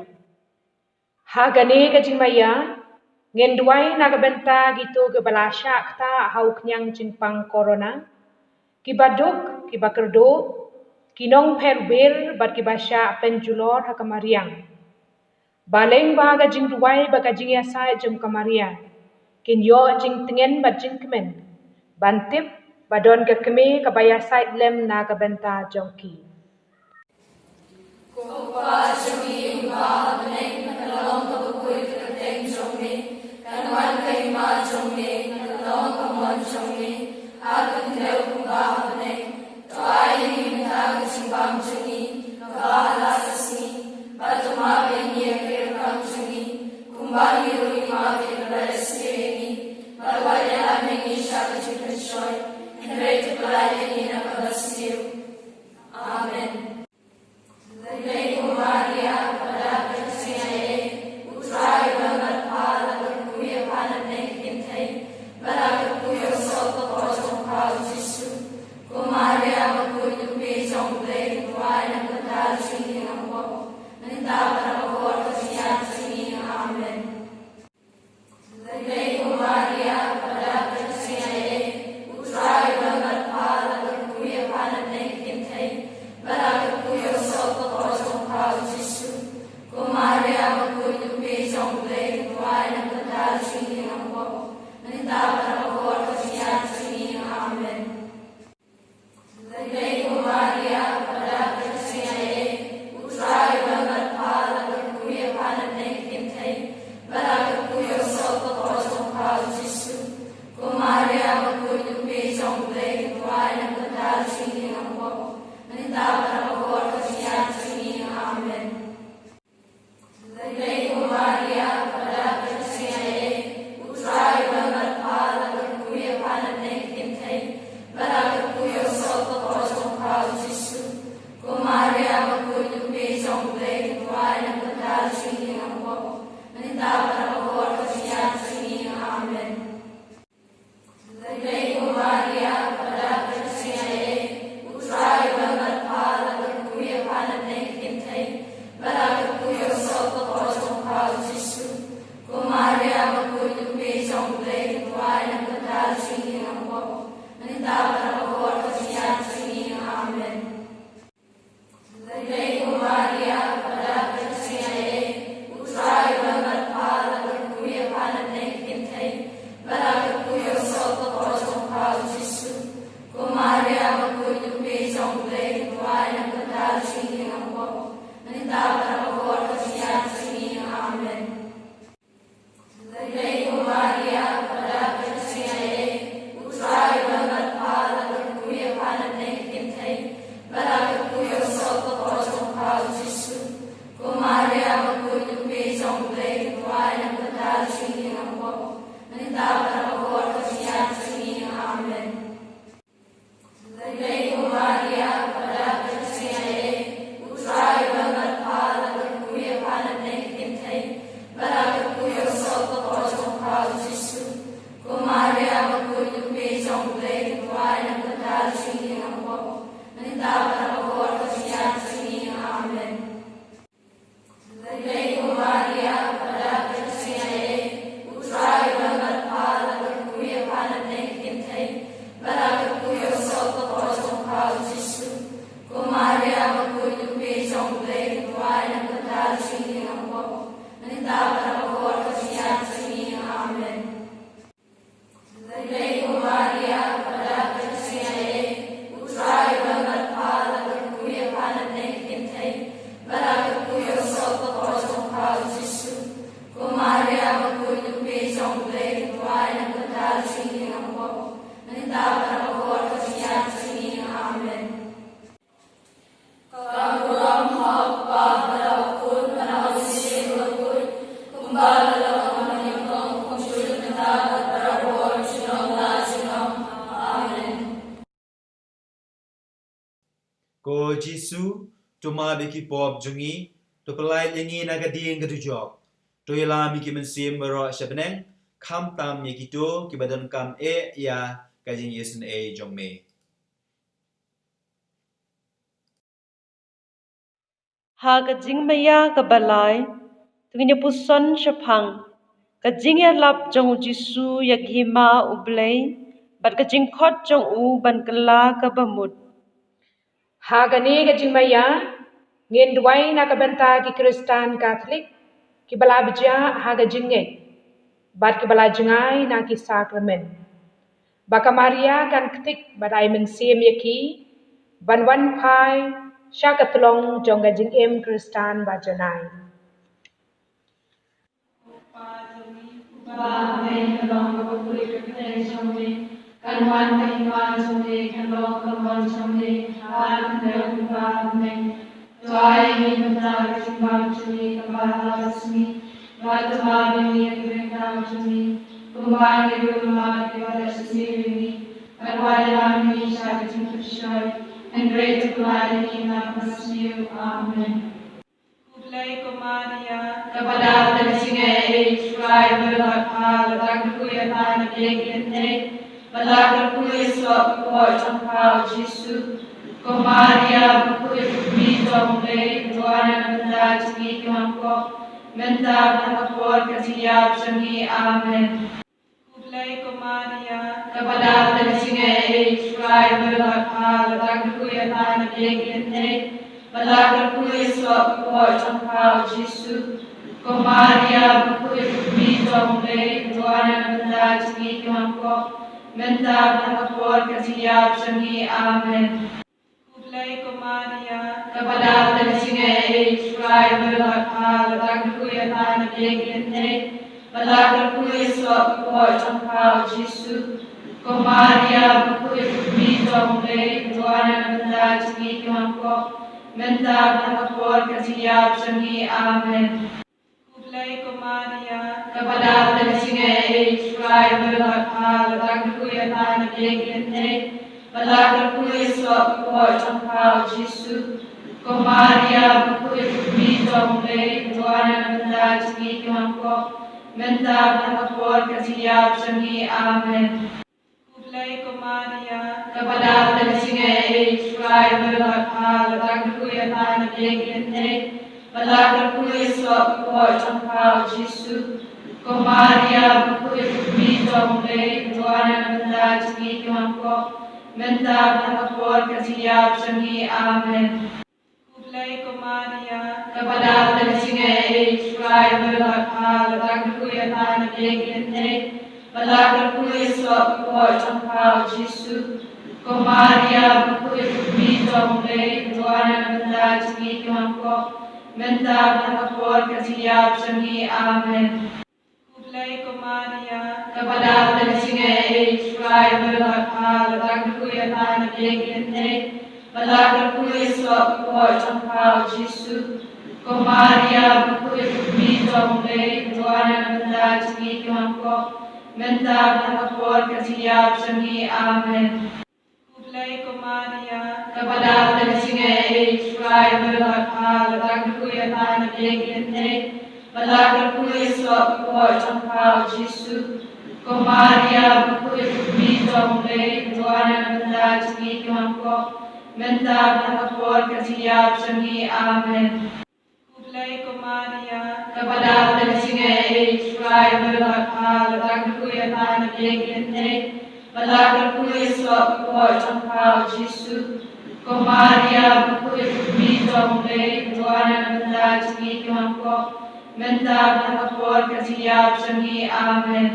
Ha kane ka jingmaïa, ngin duwai na ka bynta kito kiba la shah ktah ha u khñiang jingpang corona, kiba duk, kiba kyrduh, ki nongpher wir bad kiba shah pynjulor ha ka mariang. Balei ba ha ka jingduwai bad ka jingïasaid jong ka Maria, kin ïoh jingtngen bad jingkmen, ban tip ba don ka kmie kaba ïasaid lem na ka bynta jong ki. Ko Kpa jong ngi uba ha bneng, kan long kaba khuid ka kyrteng jong me, kan wan ka hima jong me, kan long ka mon jong me ha ka khyndew kumba ha bneng. To ai ïa ngi mynta ka jingbam jong ngi kaba ha la ka sngi, bad to map ïa ngi ïa ki rkang jong ngi, kumba ngi ruh ngi map ïa kiba la ïasniew ïa ngi, bad wat ïalam ïa ngi sha ka jingpynshoi, hynrei to pyllait ïa ngi na kaba sniew. Amen. Khublei ko Maria, kaba dap da ka jingaiei, U Trai u don bad pha, la kyrkhu ïa pha na pdeng ki kynthei, bad la kyrkhu ïa u sawkpoh jong pha u Jisu. Ko Maria bakhuid, ka kmie jong U Blei, to duwai na ka bynta jong ngi ki nongpop, mynta bad ha ka por ka jingïap jong ngi. Amen. Khublei ko Maria, kaba dap da ka jingaiei, U Trai u don bad pha, la kyrkhu ïa pha na pdeng ki kynthei, bad la kyrkhu ïa u sawkpoh jong pha u Jisu. Ko Maria bakhuid, ka kmie jong U Blei, to duwai na ka bynta jong ngi ki nongpop, mynta bad ha ka por ka jingïap jong ngi. Amen. Khublei ko Maria, kaba dap da ka jingaiei, U Trai u don bad pha, la kyrkhu ïa pha na pdeng ki kynthei, bad la kyrkhu ïa u sawkpoh jong pha u Jisu. Ko Maria bakhuid, ka kmie jong U Blei, to duwai na ka bynta jong ngi ki nongpop, mynta bad ha ka por ka jingïap jong ngi. Amen. Khublei ko Maria, kaba dap da ka jingaiei, U Trai u don bad pha, la kyrkhu ïa pha na pdeng ki kynthei, bad la kyrkhu ïa u sawkpoh jong pha u Jisu. Ko Maria bakhuid, ka kmie jong U Blei, to duwai na ka bynta jong ngi ki nongpop, mynta bad ha ka por ka jingïap jong ngi. Amen. Khublei ko Maria, kaba dap da ka jingaiei, U Trai u don bad pha, la kyrkhu ïa pha na pdeng ki kynthei, bad la kyrkhu ïa u sawkpoh jong pha u Jisu. Ko Maria bakhuid, ka kmie jong U Blei, to duwai na ka bynta jong ngi ki nongpop, mynta bad ha ka por ka jingïap jong ngi. Amen. Khublei ko Maria, kaba dap da ka jingaiei, U Trai u don bad pha, la kyrkhu ïa pha na pdeng ki kynthei, bad la kyrkhu ïa u sawkpoh jong pha u Jisu. Ko Maria bakhuid, ka kmie jong U Blei, to duwai na ka bynta jong ngi ki nongpop, mynta bad ha ka por ka jingïap jong ngi. Amen. Khublei ko Maria, kaba dap da ka jingaiei, U Trai u don bad pha, la kyrkhu ïa pha na pdeng ki kynthei, bad la kyrkhu ïa u sawkpoh jong pha u Jisu. Ko Maria bakhuid, ka kmie jong U Blei, to duwai na ka bynta jong ngi ki nongpop, mynta bad ha ka por ka jingïap jong ngi. Amen. Khublei ko Maria, kaba dap da ka jingaiei, U Trai u don bad pha, la kyrkhu ïa pha na pdeng ki kynthei, bad la kyrkhu ïa u sawkpoh jong pha u Jisu. Ko Maria bakhuid, ka kmie jong U Blei, to duwai na ka bynta jong ngi ki nongpop, mynta bad ha ka por ka jingïap jong ngi. Amen. Khublei ko Maria, kaba Mynta bad ha ka por ka jingïap jong ngi. Amen. Ka burom ha U Kpa bad ha U Khun bad ha U Mynsiem Bakhuid, kumba la long ha ka nyngkong, kumjuh mynta bad barabor, junom la junom. Amen. Ko Jisu, to map ïa ki pop jong ngi, to pyllait ïa ngi na ka dieng ka dujok. To ïalam ïa ki mynsiem baroh sha bneng, khamtam ïa kito kiba donkam eh ïa ka jingïaseng eh jong me. Ha ka jingmaïa kaba lai, to ngin ïa puson shaphang ka jingïalap jong U Jisu ïa ka hima U Blei bad ka jingkhot jong u ban kylla kaba mut. Ha kane ka jingmaïa, ngin duwai na ka bynta ki Khristan Katholik kiba la bjah ha ka jingngeit bad kiba la jngai na ki sakramen, ba ka Maria kan ktik bad ai mynsiem ïa ki ban wan phai sha ka tlong jong ka jingim Khristan ba janai. Ba ha bneng kan long kaba khuid ka kyrteng jong me, kan wan ka hima jong me, kan long ka mon jong me ha bneng kumba ha bneng. To ai ïa ngi mynta ka jingbam jong ngi kaba ha la ka sngi, bad to map ïa ngi ïa ki ryngkang jong ngi, kumba ngi ruh ngi map ïa kiba la sniew ïa ngi, bad wat ïalam ïa ngi sha ka jingpynshoi, hynrei to pynlait ïa ngi na kaba sniew. Amen. Khublei ko Maria, kaba dap da ka jingaiei, U Trai u don bad pha, la dang kyrkhu ïa pha na pdeng ki kynthei, bad la kyrkhu ïa soh ka kpoh jong pha, U Jisu. Ko Maria bakhuid, ka Kmie jong U Blei, to duwai na ka bynta jong ngi ki bymkhuid, mynta bad ha ka por ka jingïap jong ngi. Amen. Khublei ko Maria, kaba dap da ka jingaiei, U Trai u don bad pha, la dang kyrkhu ïa pha na pdeng ki kynthei, bad la kyrkhu ïa soh ka kpoh jong pha, U Jisu. Ko Maria bakhuid, ka Kmie jong U Blei, to duwai na ka bynta jong ngi ki bymkhuid, mynta bad ha ka por ka jingïap jong ngi. Amen. Khublei ko Maria, kaba dap da ka jingaiei, U Trai u don bad pha, la dang kyrkhu ïa pha na pdeng ki kynthei, bad la kyrkhu ïa soh ka kpoh jong pha, U Jisu. Ko Maria bakhuid, ka Kmie jong U Blei, to duwai na ka bynta jong ngi ki bymkhuid, mynta bad ha ka por ka jingïap jong ngi. Amen. Khublei ko Maria, kaba dap da ka jingaiei, U Trai u don bad pha, la dang kyrkhu ïa pha na pdeng ki kynthei, bad la kyrkhu ïa soh ka kpoh jong pha, U Jisu. Ko Maria bakhuid, ka Kmie jong U Blei, to duwai na ka bynta jong ngi ki bymkhuid, mynta bad ha ka por ka jingïap jong ngi. Amen. Khublei ko Maria, kaba dap da ka jingaiei, U Trai u don bad pha, la dang kyrkhu ïa pha na pdeng ki kynthei, bad la kyrkhu ïa soh ka kpoh jong pha, U Jisu. Ko Maria bakhuid, ka Kmie jong U Blei, to duwai na ka bynta jong ngi ki bymkhuid, mynta bad ha ka por ka jingïap jong ngi. Amen. Khublei ko Maria, kaba dap da ka jingaiei, U Trai u don bad pha, la dang kyrkhu ïa pha na pdeng ki kynthei, bad la kyrkhu ïa soh ka kpoh jong pha, U Jisu. Ko Maria bakhuid, ka Kmie jong U Blei, to duwai na ka bynta jong ngi ki bymkhuid, mynta bad ha ka por ka jingïap jong ngi. Amen. Khublei ko Maria, kaba dap da ka jingaiei, U Trai u don bad pha, la dang kyrkhu ïa pha na pdeng ki kynthei, bad la kyrkhu ïa soh ka kpoh jong pha, U Jisu. Ko Maria bakhuid, ka Kmie jong U Blei, to duwai na ka bynta jong ngi ki bymkhuid, mynta bad ha ka por ka jingïap jong ngi. Amen. Khublei ko Maria, kaba dap da ka jingaiei, U Trai u don bad pha, la dang kyrkhu ïa pha na pdeng ki kynthei, bad la kyrkhu ïa soh ka kpoh jong pha, U Jisu. Ko Maria bakhuid, ka Kmie jong U Blei, to duwai na ka bynta jong ngi ki bymkhuid, mynta bad ha ka por ka jingïap jong ngi. Amen. Khublei ko Maria, kaba dap da ka jingaiei, U Trai u don bad pha, la dang kyrkhu ïa pha na pdeng ki kynthei, bad la kyrkhu ïa soh ka kpoh jong pha, U Jisu. Ko Maria bakhuid, ka Kmie jong U Blei, to duwai na ka bynta jong ngi ki bymkhuid, mynta bad ha ka por ka jingïap jong ngi. Amen.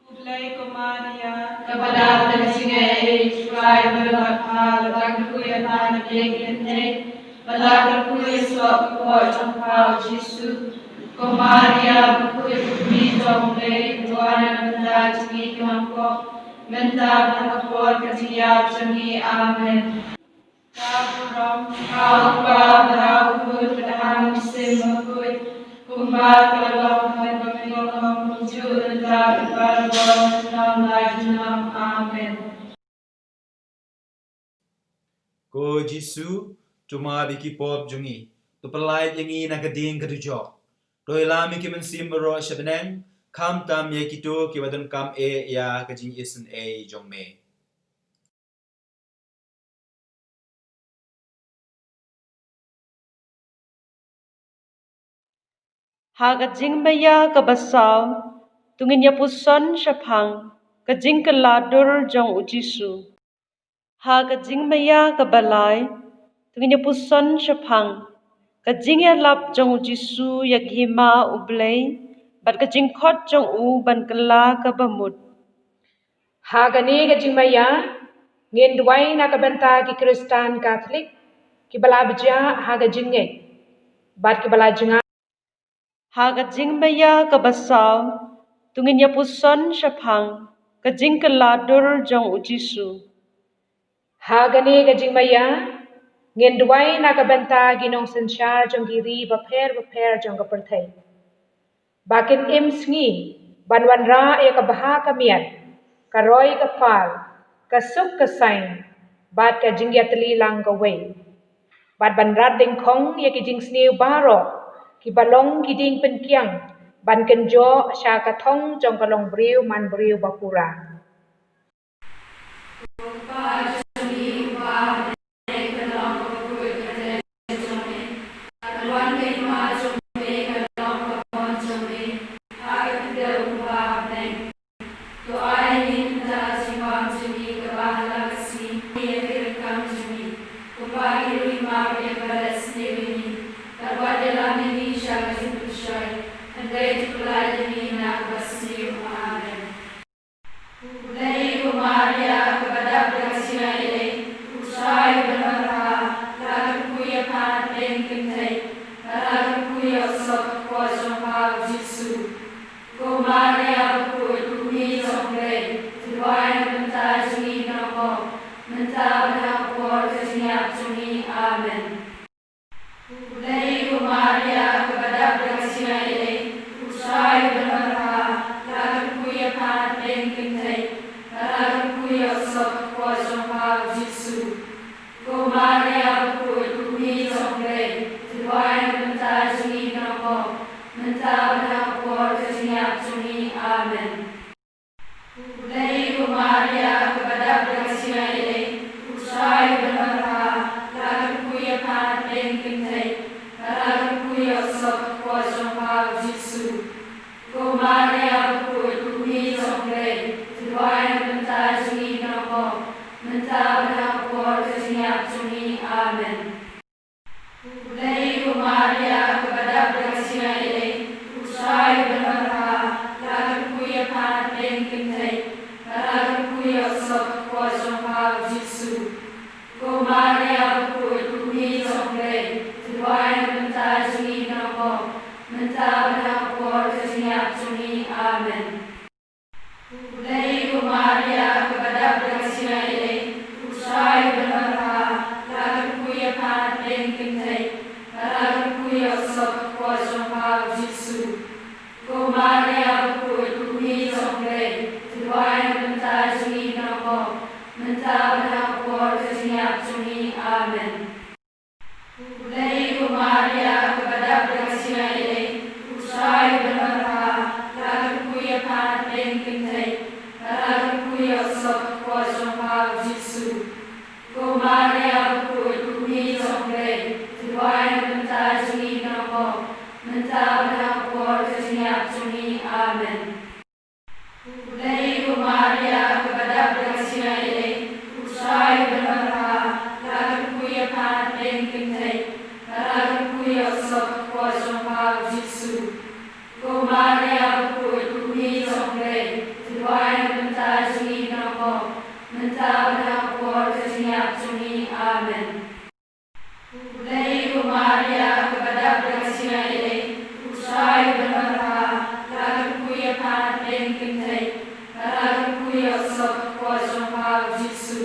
Khublei ko Maria, kaba dap da ka jingaiei, U Trai u don bad pha, la dang kyrkhu ïa pha na pdeng ki kynthei, bad la kyrkhu ïa soh ka kpoh jong pha, U Jisu. Ko Maria bakhuid, ka Kmie jong U Blei, to duwai na ka bynta jong ngi ki bymkhuid, mynta bad ha ka por ka jingïap jong ngi. Amen. Ka burom ha u Kpa bad ha u Khun bad ha u Mynsiem Bakhuid, kumba ka la long, bad kumjuh, mynta bad baroh junom la junom. Amen. Ko Jisu, to map ïa ki pop jong ngi, to pyllait ïa ngi na ka ding ka dujok. To ïalam ïa ki mynsiem baroh sha bneng, khamtam ïa kito kiba donkam eh ïa ka jingisynei jong me. Ha ka jingmaïa kaba saw, to ngin ïa puson shaphang ka jingkylla dur jong u Jisu. Ha ka jingmaïa kaba lai, to ngin ïa puson shaphang ka jingïalap jong u Jisu ïa ka hima U Blei bad ka jingkhot jong u ban kylla kaba mut. Ha kane ka jingmaïa, ngin duwai na ka bynta ki Khristan Katholik kiba la bjah ha ka jingngeit bad kiba la jngai. Ha ka jingmaïa kaba saw, to ngin ïa puson shaphang ka jingkylla dur jong u Jisu. Ha kane ka jingmaïa, ngin duwai na ka bynta ki nongsynshar jong ki ri bapher bapher jong ka pyrthei, ba kin im sngi ban wanrah ïa ka bha ka miat, ka roi ka par, ka suk ka saiñ, bad ka jingïatylli lang kawei, bad ban rat dyngkhong ïa ki jingsniew baroh kiba long ki dieng pynkiang ban kynjoh sha ka thong jong ka longbriew manbriew bapura. To ai ïa ngi mynta ka jingbam jong ngi kaba ha la ka sngi, ïa ki ryngkang jong ngi, kumba ngi ruh ngi map ïa kiba leh sniew ïa ngi, bad wat ïalam ïa ngi sha ka jingpynshoi, hynrei to pyllait ïa ngi na kaba sniew. Amen. U Blei, ko Maria kaba dap da ka jingaiei, u Trai u don marha, la kyrkhu ïa pha na pdeng ki kynthei, bad la kyrkhu ïa u soh ka kpoh jong pha u Jisu. Ko Maria bakhuid, ko Kmie jong U Blei, to duwai na ka bynta jong ngi ki nongpop, mynta bad ha ka por ka jingïap jong ngi. Amen. U Blei, ko Maria kaba dap da ka jingaiei, u Trai u don marha, la kyrkhu ïa pha na pdeng ki kynthei, bad la kyrkhu ïa u soh ka kpoh jong pha u Jisu. Ko Maria bakhuid, ko Kmie jong U Blei, to duwai na ka bynta jong ngi ki nongpop, mynta bad ha ka por ka jingïap jong ngi. Amen. U Blei, ko Maria kaba dap da ka jingaiei, u Trai u don marha, la kyrkhu ïa pha na pdeng ki kynthei, bad la kyrkhu ïa u soh ka kpoh jong pha u Jisu. Ko Maria bakhuid, ko Kmie jong U Blei, to duwai na ka bynta jong ngi ki nongpop, mynta bad ha ka por ka jingïap jong ngi. Amen. U Blei, ko Maria kaba dap da ka jingaiei, u Trai u don marha, la kyrkhu ïa pha na pdeng ki kynthei, bad la kyrkhu ïa u soh ka kpoh jong pha u Jisu. Ko Maria bakhuid, ko Kmie jong U Blei, to duwai na ka bynta jong ngi ki nongpop, mynta bad ha ka por ka jingïap jong ngi. Amen. U Blei, ko Maria kaba dap da ka jingaiei, u Trai u don marha, la kyrkhu ïa pha Kpa jong pha u Jisu.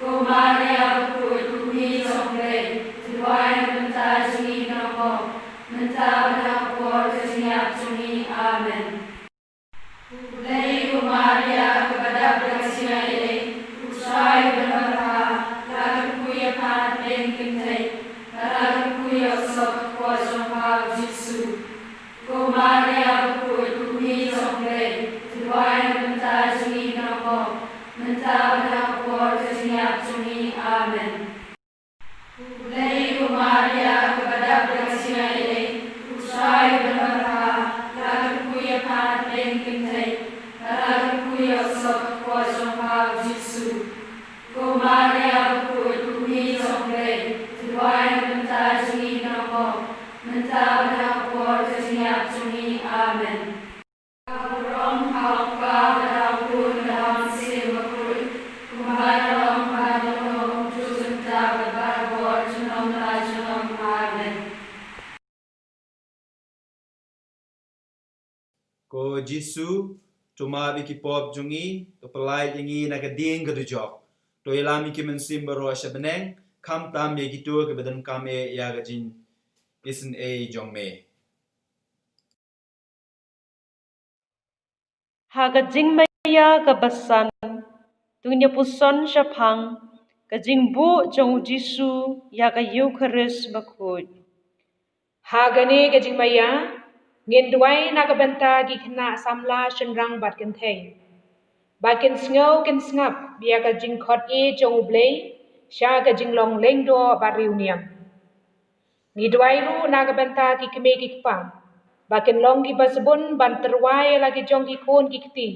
Ko Maria bakhuid, ko Kmie jong U Blei, to duwai na ka bynta jong ngi ki nongpop, mynta bad ha ka por ka jingïap jong ngi. Amen. U Blei, ko Maria kaba dap da ka jingaiei, U Trai u don bad pha. La kyrkhu ïa pha na pdeng ki kynthei, bad la kyrkhu ïa u soh ka kpoh jong pha u Jisu. Ko Maria bakhuid, ko Kmie jong U Blei, to duwai na ka bynta jong ngi ki nongpop, mynta bad ha ka por ka jingïap jong ngi. Amen. U Blei, ko Maria kaba dap da ka jingaiei, U Trai u don bad pha. La kyrkhu ïa pha na pdeng ki kynthei, bad la kyrkhu ïa u soh ka kpoh jong pha u Jisu. Ko Maria bakhuid, ko Kmie jong U Blei, to duwai na ka bynta jong ngi ki nongpop, mynta bad ha ka por ka jingïap jong ngi. Amen. Ka burom ha U Kpa bad ha U Khun bad ha U Mynsiem Bakhuid, kumba la long, ba don, kumjuh, mynta bad barabor, junom la junom. Amen. Ko Jisu, to map ïa ki pop jong ngi, to pyllait ïa ngi na ka dieng ka dujok. To ïalam ïa ki mynsiem baroh sha bneng, khamtam ïa kito kiba donkam eh ïa ka jingisynei jong me. Ha ka jingmaïa kaba san, to ngin ïa puson shaphang ka jingbuh jong U Jisu ïa ka Eukharist bakhuid. Ha kane ka jingmaïa, ngin duwai na ka bynta ki khynnah samla shynrang bad kynthei, ba kin sngew kin sngap ïa ka jingkhot ïeit jong U Blei sha ka jinglong lyngdoh bad riewniam. Ngi duwai ruh na ka bynta ki kmie ki kpa, ba kin long kiba sbun ban tyrwa ïa la ki jong ki khun ki kti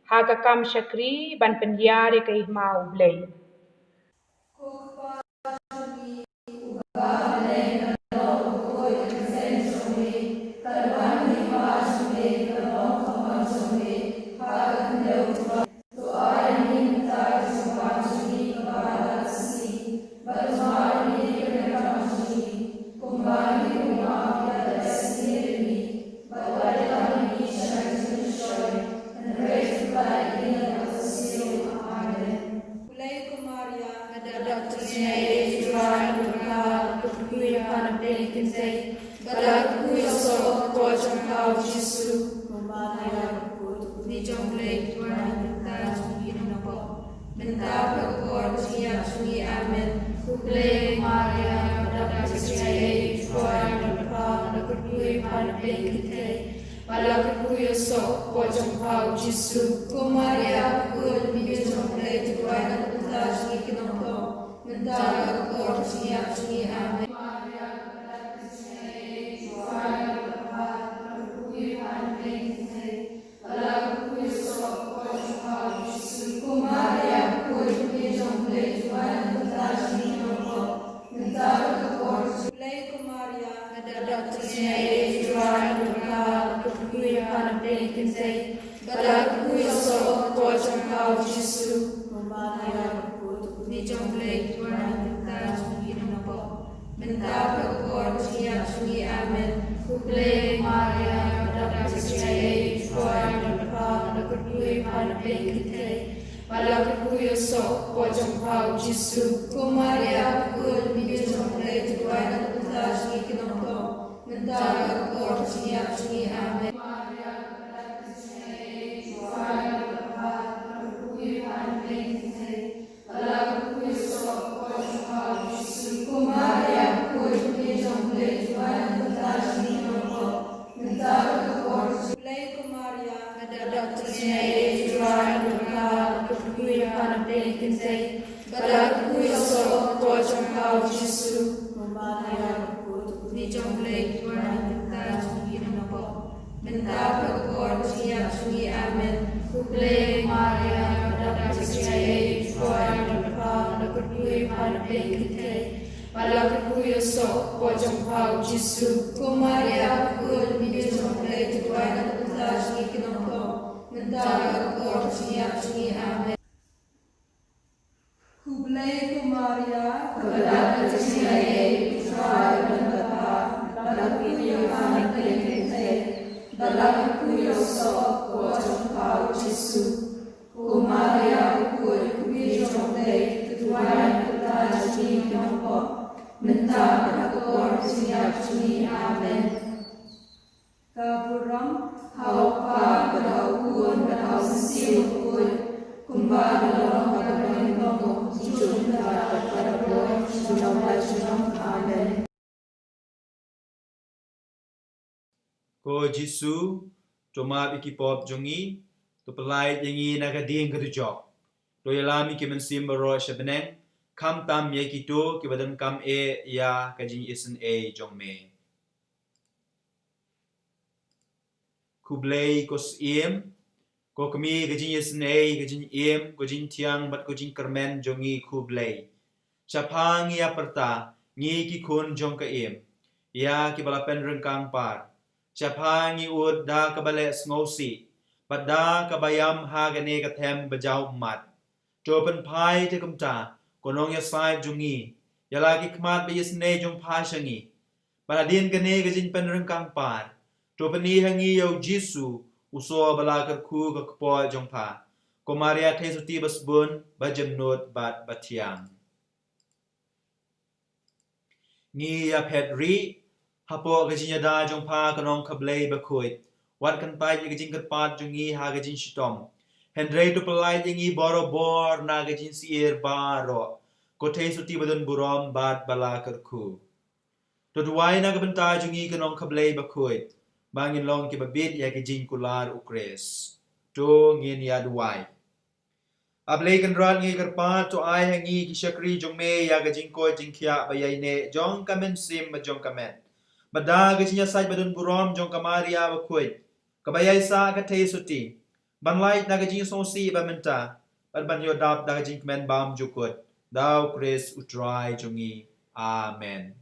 ha ka kam shakri ban pynhiar ïa ka hima U Blei. Ko Kpa jong ngi uba ha bneng, ka long ka kyrteng jong me, kan wan ka hima jong me, kan long ka mon jong me ha ka khyndew jong me. To ai ïa ngi mynta ka jingwan jong ngi kaba ha ka sngi, bad to map ïa ngi ki kyrdan jong ngi, kumba ngi ruh ngi map ïa kiba ïaisynei ïa ngi, bad wat ïalam ïa ngi sha ka jingpynshoi, hynrei to pyllait ïa ngi na ka bymsniew. Amen. Khublei ko Maria, ka dap da ka jingaiei, U Trai u don bad pha, la kyrkhu ïa pha na pdeng ki kynthei, bad la kyrkhu ïa u soh ka kpoh jong pha u Jisu. Ko Maria bakhuid, ko Kmie jong U Blei, to duwai na ka bynta jong ngi ki nongpop, mynta bad ha ka por ka jingïap jong ngi. Amen. Khublei ko Maria, ka dap da ka jingaiei, U Trai u don bad pha, la kyrkhu ïa pha na pdeng ki kynthei, bad la kyrkhu ïa u soh ka kpoh jong pha u Jisu. Ko Maria bakhuid, ko Kmie jong U Blei, to duwai na ka bynta jong ngi ki nongpop, mynta bad ha ka por ka jingïap jong ngi. Amen. Khublei ko Maria, ka dap da ka jingaiei, U Trai u don bad pha, la kyrkhu ïa pha na pdeng ki kynthei, bad la kyrkhu ïa u soh ka kpoh jong pha u Jisu. Ko Maria bakhuid, ko Kmie jong U Blei, to duwai na ka bynta jong ngi ki nongpop, mynta bad ha ka por ka jingïap jong ngi. Amen. Khublei ko Maria, ka dap da ka jingaiei, U Trai u don bad pha, la kyrkhu ïa pha na pdeng ki kynthei, bad la kyrkhu ïa u soh ka kpoh jong pha u Jisu. Ko Maria bakhuid, ko Kmie jong U Blei, to duwai na ka bynta jong ngi ki nongpop, mynta bad ha ka por ka jingïap jong ngi. Amen. Khublei ko Maria, ka dap da ka jingaiei, U Trai u don bad pha, la kyrkhu ïa pha na pdeng ki kynthei, bad la kyrkhu ïa u soh ka kpoh jong pha u Jisu. Ko Maria bakhuid, ko Kmie jong U Blei, to duwai na ka bynta jong ngi ki nongpop, mynta bad ha ka por ka jingïap jong ngi. Amen. Khublei ko Maria, ka dap da ka jingaiei, U Trai u don bad pha, la kyrkhu ïa pha na pdeng ki kynthei, bad la kyrkhu ïa u soh ka kpoh jong pha u Jisu. Ko Maria bakhuid, ko Kmie jong U Blei, to duwai na ka bynta jong ngi ki nongpop, mynta bad ha ka por ka jingïap jong ngi. Amen. Khublei ko Maria, kaba dap da ka jingaiei, U Trai u don bad pha, la kyrkhu ïa pha na pdeng ki kynthei, bad la kyrkhu ïa u soh ka kpoh jong pha u Jisu. Ko Maria Ka duwai na ka bynta jong ngi ki nongpop, mynta bad ha ka por ka jingïap jong ngi. Amen. Ka burom ha U Kpa bad ha U Khun bad ha U Mynsiem Bakhuid, kumba ka long, ha ka don, ha ka jong ka jong ka. Amen. Ko Jisu, to map ïa ki pop jong ngi, to pyllait ïa ngi na ka dieng ka dujok. To ïalam ïa ki mynsiem baroh sha bneng, khamtam ïa kito kiba donkam eh ïa ka jingisynei jong me. Khublei ko Syiem, ko Kmie ka jingisynei, ka jingim, ko jingthiang bad ko jingkyrmen jong ngi, khublei. Shaphang ngi ïa pyrta, ngi ki khun jong ka im, ïa kiba la pynryngkang par. Shaphang ngi ud da kaba leh sngewsih bad da kaba ïam ha kane ka them ba jaw ummat. To pynphai te kumta, ko nongïasaid jong ngi, ïa la ki khmat ba isynei jong pha sha ngi. Bad hadien kane ka jingpynryngkang par, to pyni ha ngi ïa U Jisu, u sor ba la kyrkhu ka kpoh jong pha. Ko Maria Theisotti ba sbun, ba jemnud bad ba thiang. Ngi ïa phet rieh hapoh ka jingïada jong pha ka Nongkhablei bakhuid. Wat kyntait ïa ka jingkyrpad jong ngi ha ka jingshitom, hynrei to pyllait ïa ngi barobor na ka jingsyier baroh, ko Theisotti ba don burom bad ba la kyrkhu. To duwai na ka bynta jong ngi ka Nongkhablei bakhuid, ba ngin long kiba bit ïa ka jingkular U Khrist. To ngin ïa duwai. A Blei Kynrad, ngi kyrpad, to ai ha ngi ki shakri jong me ïa ka jingkoit jingkhiah ba ïaineh jong ka mynsiem bad jong ka met, bad da ka jingïasaid ba don burom jong ka Maria bakhuid, kaba ïaisah ka Theisotti, ban lait na ka jingsngewsih ba mynta bad ban ïoh dap da ka jingkmen bymjukut. Da U Khrist U Trai jong ngi. Amen.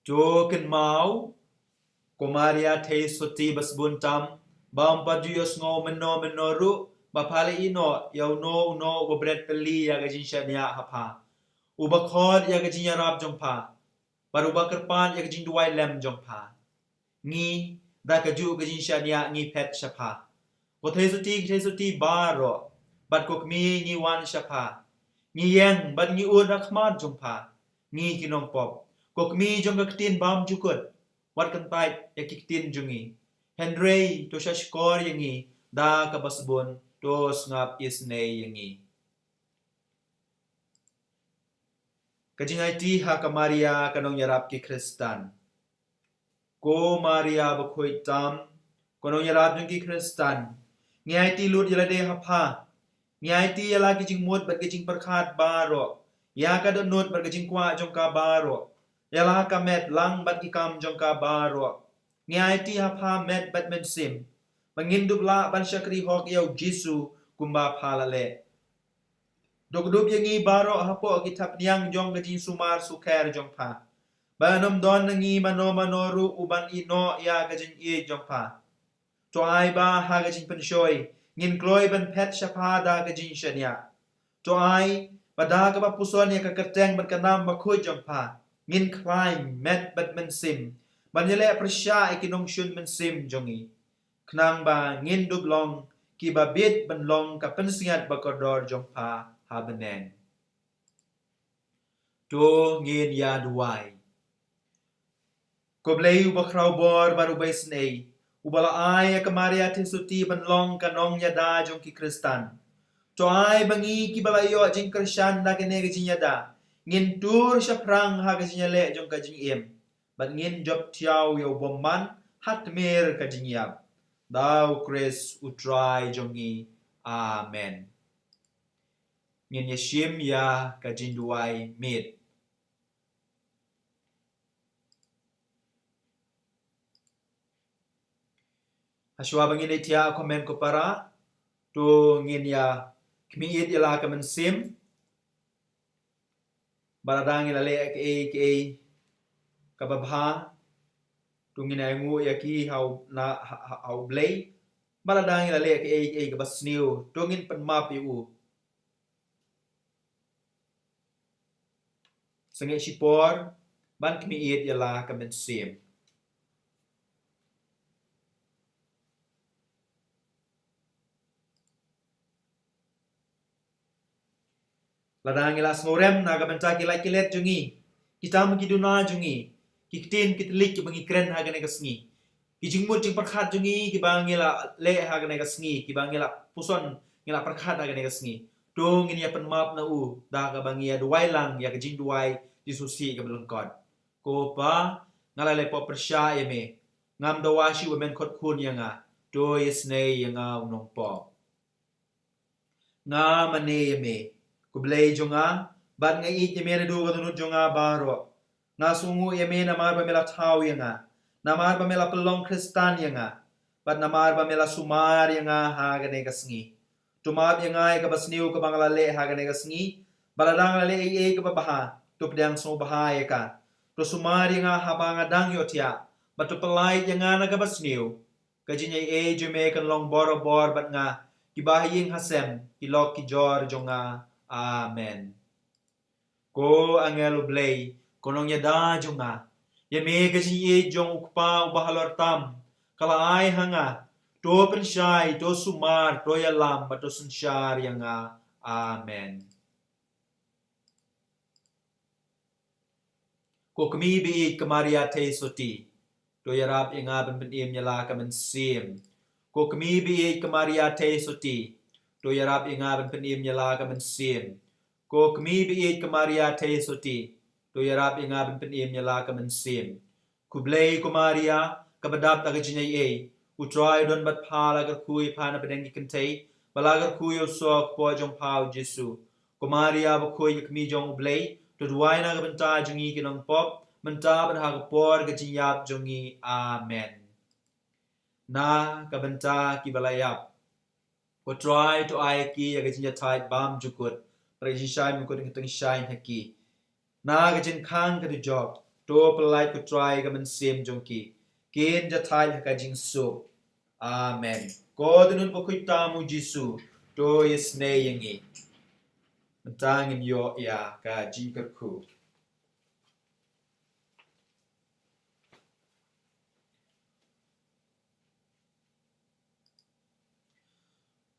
To kynmaw, ko Maria Theisotti ba sbun tam, ba ym pat ju ïohsngew mynno mynno ruh ba pha la ïehnoh ïa uno uno uba bret pylli ïa ka jingshaniah ha pha, uba khot ïa ka jingïarap jong pha, bad uba kyrpad ïa ka jingduwai lem jong pha. Ngi, da kajuh ka jingshaniah ngi phet sha pha. Ko Theisotti ki Theisotti baroh, bad ko Kmie, ngi wan sha pha. Ngi ïeng bad ngi ud ha khmat jong pha, ngi ki nongpop, ko Kmie jong ka ktien bymjukut. Wat kyntait ïa ki ktien jong ngi, hynrei to shahshkor ïa ngi da kaba sbun, to sngap isynei ïa ngi. Ka jingaiti ha ka Maria ka nongïarap ki Khristan. Ko Maria bakhuid tam, ko nongïarap jong ki Khristan, ngi aiti lut ïa lade ha pha. Ngi aiti ïa la ki jingmut bad ki jingpyrkhat baroh, ïa ka dohnud bad ka jingkwah jong ka baroh, ïa la ka met lang bad ki kam jong ka baroh. Ngi aiti ha pha met bad mynsiem, ba ngin dup lah ban shakri hok ïa U Jisu kumba pha la leh. To kdup ïa ngi baroh hapoh ki thapniang jong ka jingsumar sukher jong pha, ba ym don na ngi mano mano ruh uban ïehnoh ïa ka jingïeit jong pha. To ai ba ha ka jingpynshoi ngin kloi ban phet sha pha da ka jingshaniah. To ai ba da kaba puson ïa ka kyrteng bad ka nam bakhuid jong pha, ngin khlaiñ met bad mynsiem ban ïaleh pyrshah ïa ki nongshun mynsiem jong ngi, khnang ba ngin dup long kiba bit ban long ka pynsngiat bakordor jong pha ha bneng. To ngin ïa duwai. Ko Blei uba khraw bor bad uba isynei, uba la ai ïa ka Maria Theisotti ban long ka nongïada jong ki Khristan, to ai ba ngi kiba la ïoh jingkyrshan da kane ka jingïada, ngin tur shaphrang ha ka jingïaleh jong ka jingim, bad ngin jop thiaw ïa u bymman ha tmier ka jingïap. Da U Khrist U Trai jong ngi. Amen. Ngin ïa shim ïa ka jingduwai miet. Hashwa ba ngin ïa thiah, ko hynmen ko para, to ngin ïa khmih ïa la ka mynsiem. Bad lada ngi la leh kaei kaei kaba bha, to ngin ïa nguh ïa ki ha u, na, ha, ha, ha U Blei. Bad lada ngi la leh kaei kaei kaba sniew, to ngin pynmap ïa u. Sangeh shipor ban khmih ïa la ka mynsiem. Lada ngi la sngewrem na ka bynta ki lait ki let jong ngi, ki tam ki duna jong ngi, ki ktien ki tlik kiba ngi kren ha kane ka sngi, ki jingmut jingpyrkhat jong ngi kiba ngi la leh ha kane ka sngi, kiba ngi la puson, ngi la pyrkhat ha kane ka sngi, to ngin ïa pynmap na u da kaba ngi ïa duwai lang ïa ka jingduwai jingsngewsih kaba lyngkot. Ko Pa, nga la leh pop pyrshah ïa me. Ngam dawa shuh ba men khot khun ïa nga. To ïa snei ïa nga u nongpop. Nga mane ïa me, ko Blei jong nga, bad nga ïeit ïa me naduh ka dohnud jong nga baroh. Nga sngewnguh ïa me namar ba me la thaw ïa nga, namar ba me la pynlong Khristan ïa nga, bad namar ba me la sumar ïa nga ha kane ka sngi. To map ïa nga ïa kaba sniew kaba nga la leh ha kane ka sngi, bad lada nga la leh ei ei kaba bha, to pdiang sngewbha ïa ka. To sumar ïa nga haba nga dang ïohthiah, bad to pyllait ïa nga na kaba sniew. Ka jingaiei jong me kan long borabor bad nga, kiba ha ïing ha sem, ki lok ki jor jong nga. Amen. Ko angel u Blei, ko nongïada jong nga, ïa me ka jingïeit jong u Kpa uba halor tam ka la ai ha nga. To pynshai, to sumar, to ïalam, bad to synshar ïa nga. Amen. Ko kmie ba ïeit ka Maria Theisotti, to ïarap ïa nga ban pynim ïa la ka mynsiem. Ko kmie ba ïeit ka Maria Theisotti, to ïarap ïa nga ban pynim ïa la ka mynsiem. Ko kmie ba ïeit ka Maria Theisotti, to ïarap ïa nga ban pynim ïa la ka mynsiem. Khublei ko Maria, kaba dap da ka jingaiei, u Trai u don bad pha. La kyrkhu ïa pha na pdeng ki kynthei, bad la kyrkhu ïa u soh kpoh jong pha u Jisu. Ko Maria bakhuid, ka kmie jong u Blei, to duwai na ka bynta jong ngi ki nongpop, mynta bad ha ka por ka jingïap jong ngi. Amen. Na ka bynta kiba la ïap, ko Trai to ai ïa ki ïa ka jingïathait bymjukut, bad ka jingshai mukut ka tyngshaiñ ha ki. Na ka jingkhang ka dujok, to pyllait ko Trai ka mynsiem jong ki, kin ïathait ha ka jingsuk. Amen. Ko dohnud bakhuid tam u Jisu, to ïa snei ïa ngi. Mynta ngin ïoh ïa ka jingkyrkhu.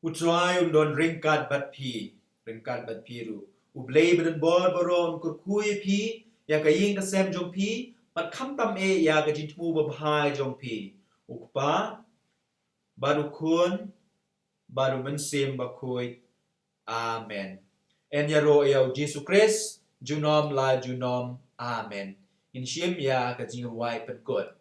U Trai un don ryngkat bad phi, ryngkat bad phi ruh. U Blei ba don bor baroh un kyrkhu ïa phi, ïa ka ïing ka sem jong phi, bad khamtam eh ïa ka jingthmu babha jong phi. U Kpa, bad u Khun, bad u Mynsiem Bakhuid. Amen. Yn ïaroh ïa u Jisu Khrist junom la junom. Amen. Ngin shim ïa ka jingrwai pynkut.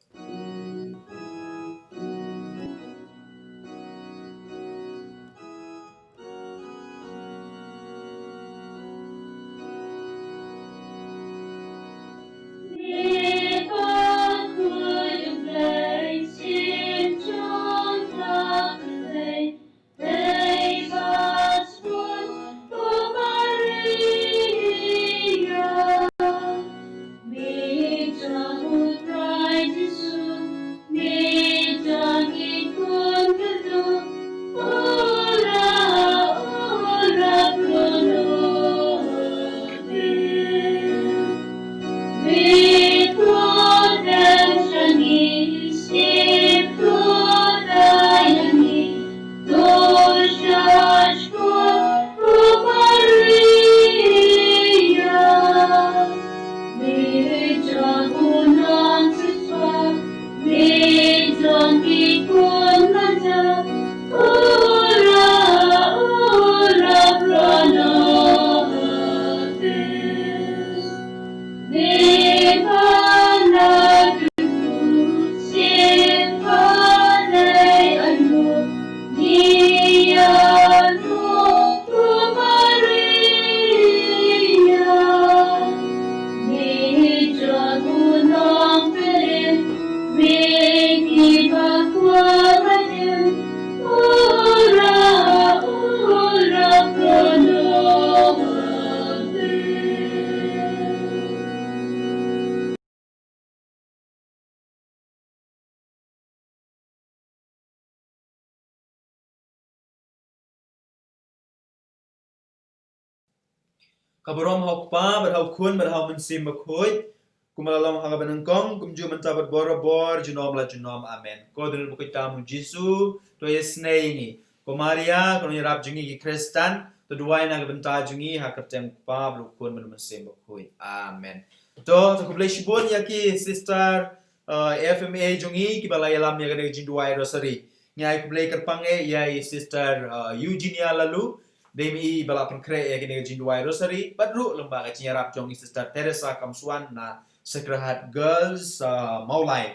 Ka burom ha u Kpa, bad ha u Khun, bad ha u Mynsiem Bakhuid, kumba la long ha kaba nyngkong, kumjuh mynta bad borabor, junom la junom. Amen. Ko dohnud bakhuid tam u Jisu, to ïa snei ïa ngi. Ko Maria, ko nongïarap jong ngi ki Khristan, To duwai na ka bynta jong ngi ha ka kyrteng u Kpa bad u Khun bad u Mynsiem Bakhuid. Amen. To, to khublei shibun ïa ki sister, uh, F M A jong ngi kiba la ïalam ïa kane ka jingduwai rosary. Ngi ai khublei kyrpang eh ïa i sister, uh, Eugenia Laloo, dei ma i ba la pynkhreh ïa kane ka jingduwai rosary, bad ruh lyngba ka jingïarap jong i sister Teresa Kamswan na Sacred Heart Girls, uh, Mawlai.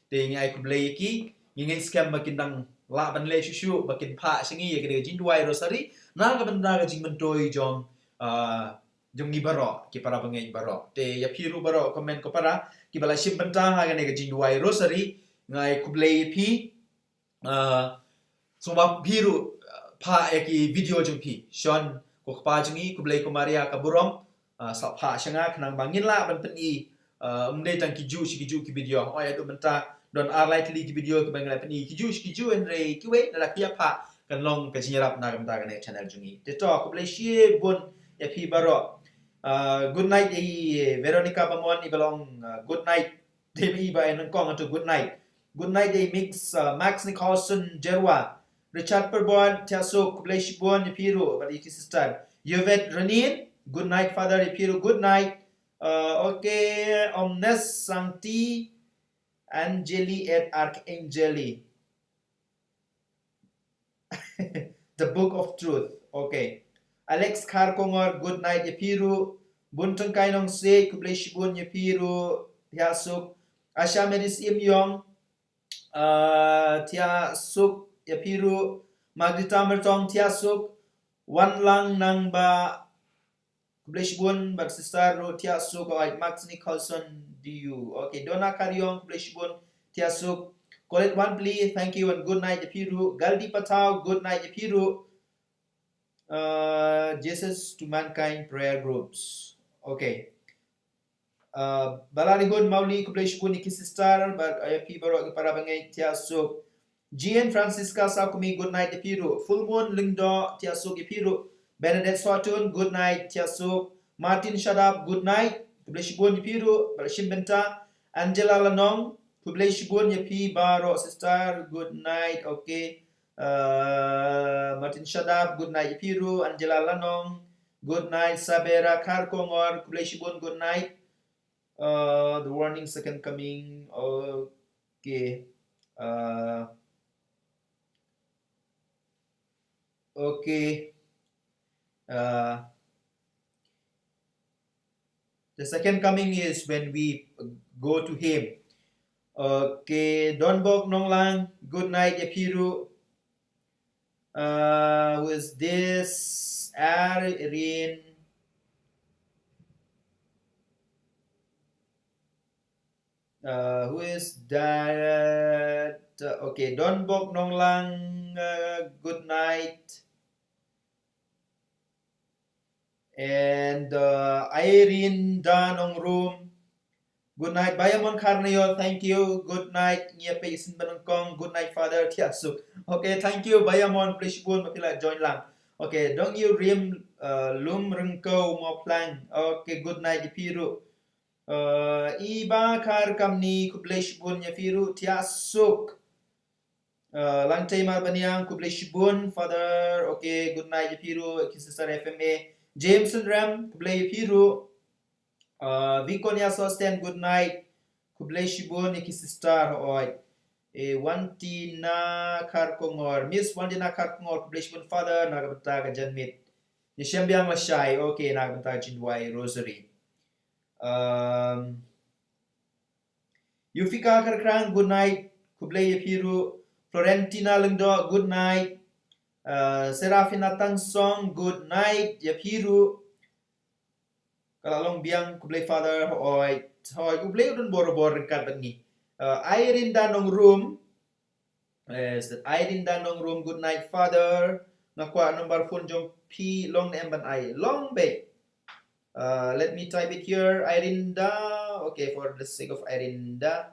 Te ngi ai khublei ïa ki, ngi ngeit skhem ba kin dang lah ban leh shuh shuh, ba kin phah sha ngi ïa kane ka jingduwai rosary na ka bynta ka jingmyntoi jong, ah, jong ngi baroh, ki para bangeit baroh. Te ïa phi ruh baroh comment ko para kiba la shim bynta ha kane ka jingduwai rosary, nga ai khublei ïa phi. Ah, sngewbha phi ruh, ah, phah ïa ki video jong phi. Shon ko kpa jong ngi, khublei ko Maria ka burom, ah, sa phah sha nga khnang ba ngin lah ban pyni, ah, ym dei tang ki juh shi ki juh ki video. Oi, haduh mynta don ar lai tylli ki video kiba ngi la pyni ki juh shi ki juh, hynrei kiwei lada ki ïa phah kan long ka jingïarap na ka bynta kane ka channel jong ngi. Te to, khublei shibun ïa phi baroh. Ah, good night ïa i Veronica Bamon, i ba long, ah, good night. Dei ba i ba ai nyngkong, to good night. Good night ïa i Mix, uh, Max Nicholson Jerwa. Richard Perbon, thiah suk, khublei shibun ïa phi ruh bad ïa ki sister. Yvette Renin, good night Father, ïa phi ruh good night. Uh, okay, Omnes Sancti Angeli et Archangeli. The Book of Truth. Okay. Alex Kharkongor, good night ïa phi ruh. Bun Tengkai Nongsiej, khublei shibun ïa phi ruh, thiah suk. Asha Mary Syiem Ïong, uh, thiah suk ïa phi ruh. Margarita Mertong, thiah suk. Wanlang Nangbah, khublei shibun bad sister ruh, thiah suk. Oi, Max Nicholson, D U. Okay, Donna Kariong, khublei shibun, thiah suk. Colette Wanpli, thank you and good night ïa phi ruh. Galdi Pathaw, good night ïa phi ruh. Uh, Jesus to Mankind Prayer Groups. Okay. Uh, Balarihun Mauli, khublei shibun ïa ki sister bad ïa phi baroh ki para bangeit, thiah suk. Jean Francisca Sakumi, good night ïa phi ruh. Full Moon Lyngdoh, thiah suk ïa phi ruh. Bernadette Swatun, good night, thiah suk. Martin Shadap, good night, khublei shibun ïa phi ruh ba la shim bynta. Angela Lanong, khublei shibun ïa phi baroh sister, good night. Okay. Uh, Martin Shadap, good night ïa phi ruh. Angela Lanong, good night. Sabera Kharkongor, khublei shibun, good night. Uh, the warning second coming. Okay. Uh, okay. Uh, the second coming is when we go to him. Okay, Donbok Nonglang, good night ïa phi ruh. Uh, who is this? Irene. Uh, who is that? Uh, okay, Donbok Nonglang, uh, good night. And, uh, Irene Da Nongrum, good night. Bayamon Kharnaior, thank you. Good night. Ngi ïa peit shisien ba nyngkong. Good night, Father. Thiah suk. Okay, thank you Bayamon, khublei shibun ba phi la join lang. Okay, Dongyiwrim, uh, Lumryngkew Mawphlang. Okay, good night ïa phi ruh. Uh, Iba Kharkamni, khublei shibun ïa phi ruh, thiah suk. Uh, Langtei Marbaniang, khublei shibun, Father. Okay, good night ïa phi ruh, ki sister F M A. Jameson Rem, khublei ïa phi ruh. Uh, Viconia Sosten, good night. Khublei shibun ïa ki sister, hooid. Eh, Wantina Kharkongor, Miss Wantina Kharkongor, khublei shibun Father, na ka bynta ka janmiet. Ïashem biang lashai, okay, na ka bynta ka jingduwai Rosary. Um, Yufika Kharkrang, good night. Khublei ïa phi ruh. Florentina Lyngdoh, good night. Uh, Serafina Tangsong, good night ïa phi ruh. Ka la long biang, khublei Father, hooid, hooid, U Blei u don bor bor ryngkat bad ngi. Uh, Irene Da Nongrum, eh, Irene Da Nongrum, good night Father. Nga kwah number phone jong phi, long ne em ban ai? Long beit. Uh, let me type it here, Irene Da. Okay, for the sake of Irene Da,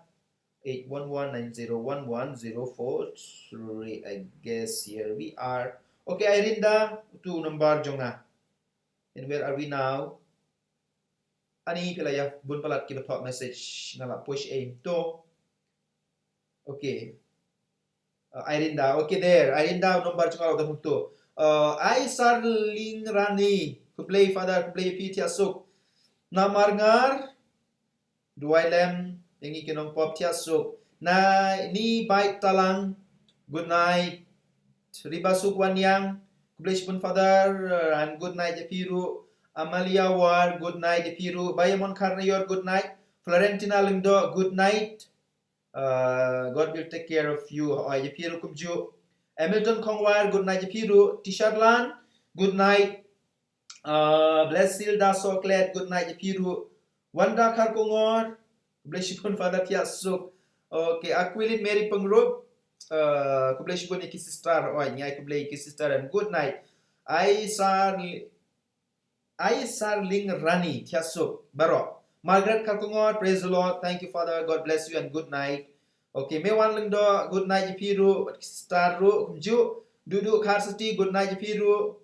eight one one nine zero one one zero four three, I guess here we are. Okay, Irene Da, utu number jong nga. And where are we now? Ani phi la ïa bun palat kiba thoh message, nga la push aim to. Okay. Uh, Irene Da. Okay, there. Irene Da, number jong nga la dang to. Uh, Ai Sarling Rani, khublei Father, khublei phi, thiah suk. Na Marngar, duwai lem ïa ngi ki nongpop, thiah suk. Na Ni Bai Talang, good night. Riba Suk Waniang, khublei shibun Father, uh, and good night ïa phi ruh. Amalia War, good night ïa phi ruh. Bayamon Kharnayor, good night. Florentina Lyngdoh, good night. Uh, God will take care of you. Oi, ïa phi ruh kumjuh. Hamilton Khongwar, good night ïa phi ruh. Tisharlan, good night. Uh, Blessilda Soklet, good night ïa phi ruh. Wanda Kharkongor, khublei shibun Father, thiah suk. Okay, Aquilin Mary Pyngrope, uh, khublei shibun ïa ki sister. Oi, ngi ai khublei ïa ki sister and good night. Ai Sar Ai Sarling Rani, thiah suk baroh. Margaret Kharkongor, praise the Lord. Thank you, Father. God bless you and good night. Okay, Mewan Lyngdoh, good night ïa phi ruh, bad ki sister ruh kumjuh. Dudu Kharsiti, good night ïa phi ruh.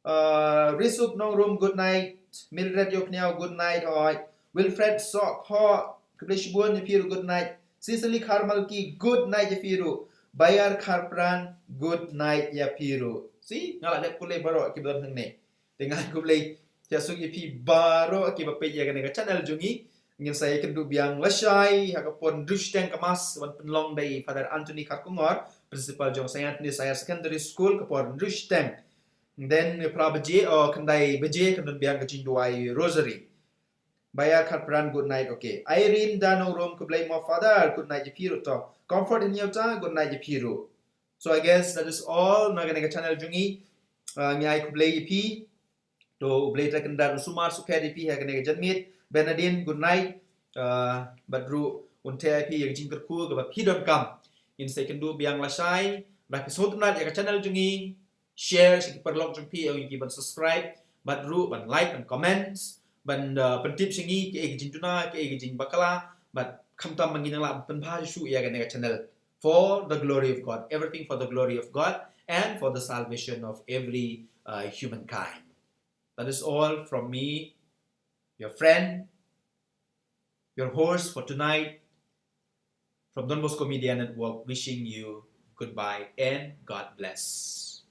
Uh, Risuk Nongrum, good night. Mildred Yokniaw, good night. Hoi. Wilfred Sok, ho, khublei shibun ïa phi ruh, good night. Cecily Kharmalki, good night ïa phi ruh. Bayar Kharpran, good night ïa phi ruh. See, nga la dep pule baroh kiba don hangne. Te nga ai khublei thiah suk ïa phi baroh kiba peit ïa kane ka channel jong ngi. Ngin sa ïakynduh biang lashai ha ka por hynriew shiteng ka Mass, ban pynlong da i Father Anthony Kharkongor, principal jong Saint Anthony's Higher Secondary School, ka por hynriew shiteng. Then phra baje, oh, khyndai baje kan don biang ka jingduwai Rosary. Bayar Kharpran, good night. Okay. Irene Da Nongrum, khublei mo Father, good night ïa phi ruh to. Comfort Hynñiewta, good night ïa phi ruh. So I guess that is all na kane ka channel jong ngi. Uh, ngi ai khublei ïa phi. To U Blei Trai Kynrad un sumar sukher ïa phi ha kane ka janmiet. Bernadine, good night. Uh, bad ruh un theh ïa phi ïa ka jingkyrkhu kaba phi donkam. Ngin sa ïakynduh biang lashai. Lada phi sngewtynnat ïa ka channel jong ngi, share sha ki paralok jong phi, ïa ngi ban subscribe, bad ruh ban like, ban comments, ban, uh, pyntip sha ngi kiei ki jingduna, kiei ki jingbakla, bad khamtam ba ngin nang lah ban pynbha shuh ïa kane ka channel. For the glory of God, everything for the glory of God and for the salvation of every, uh, humankind. That is all from me, your friend, your host for tonight, from Don Bosco Media Network, wishing you goodbye and God bless.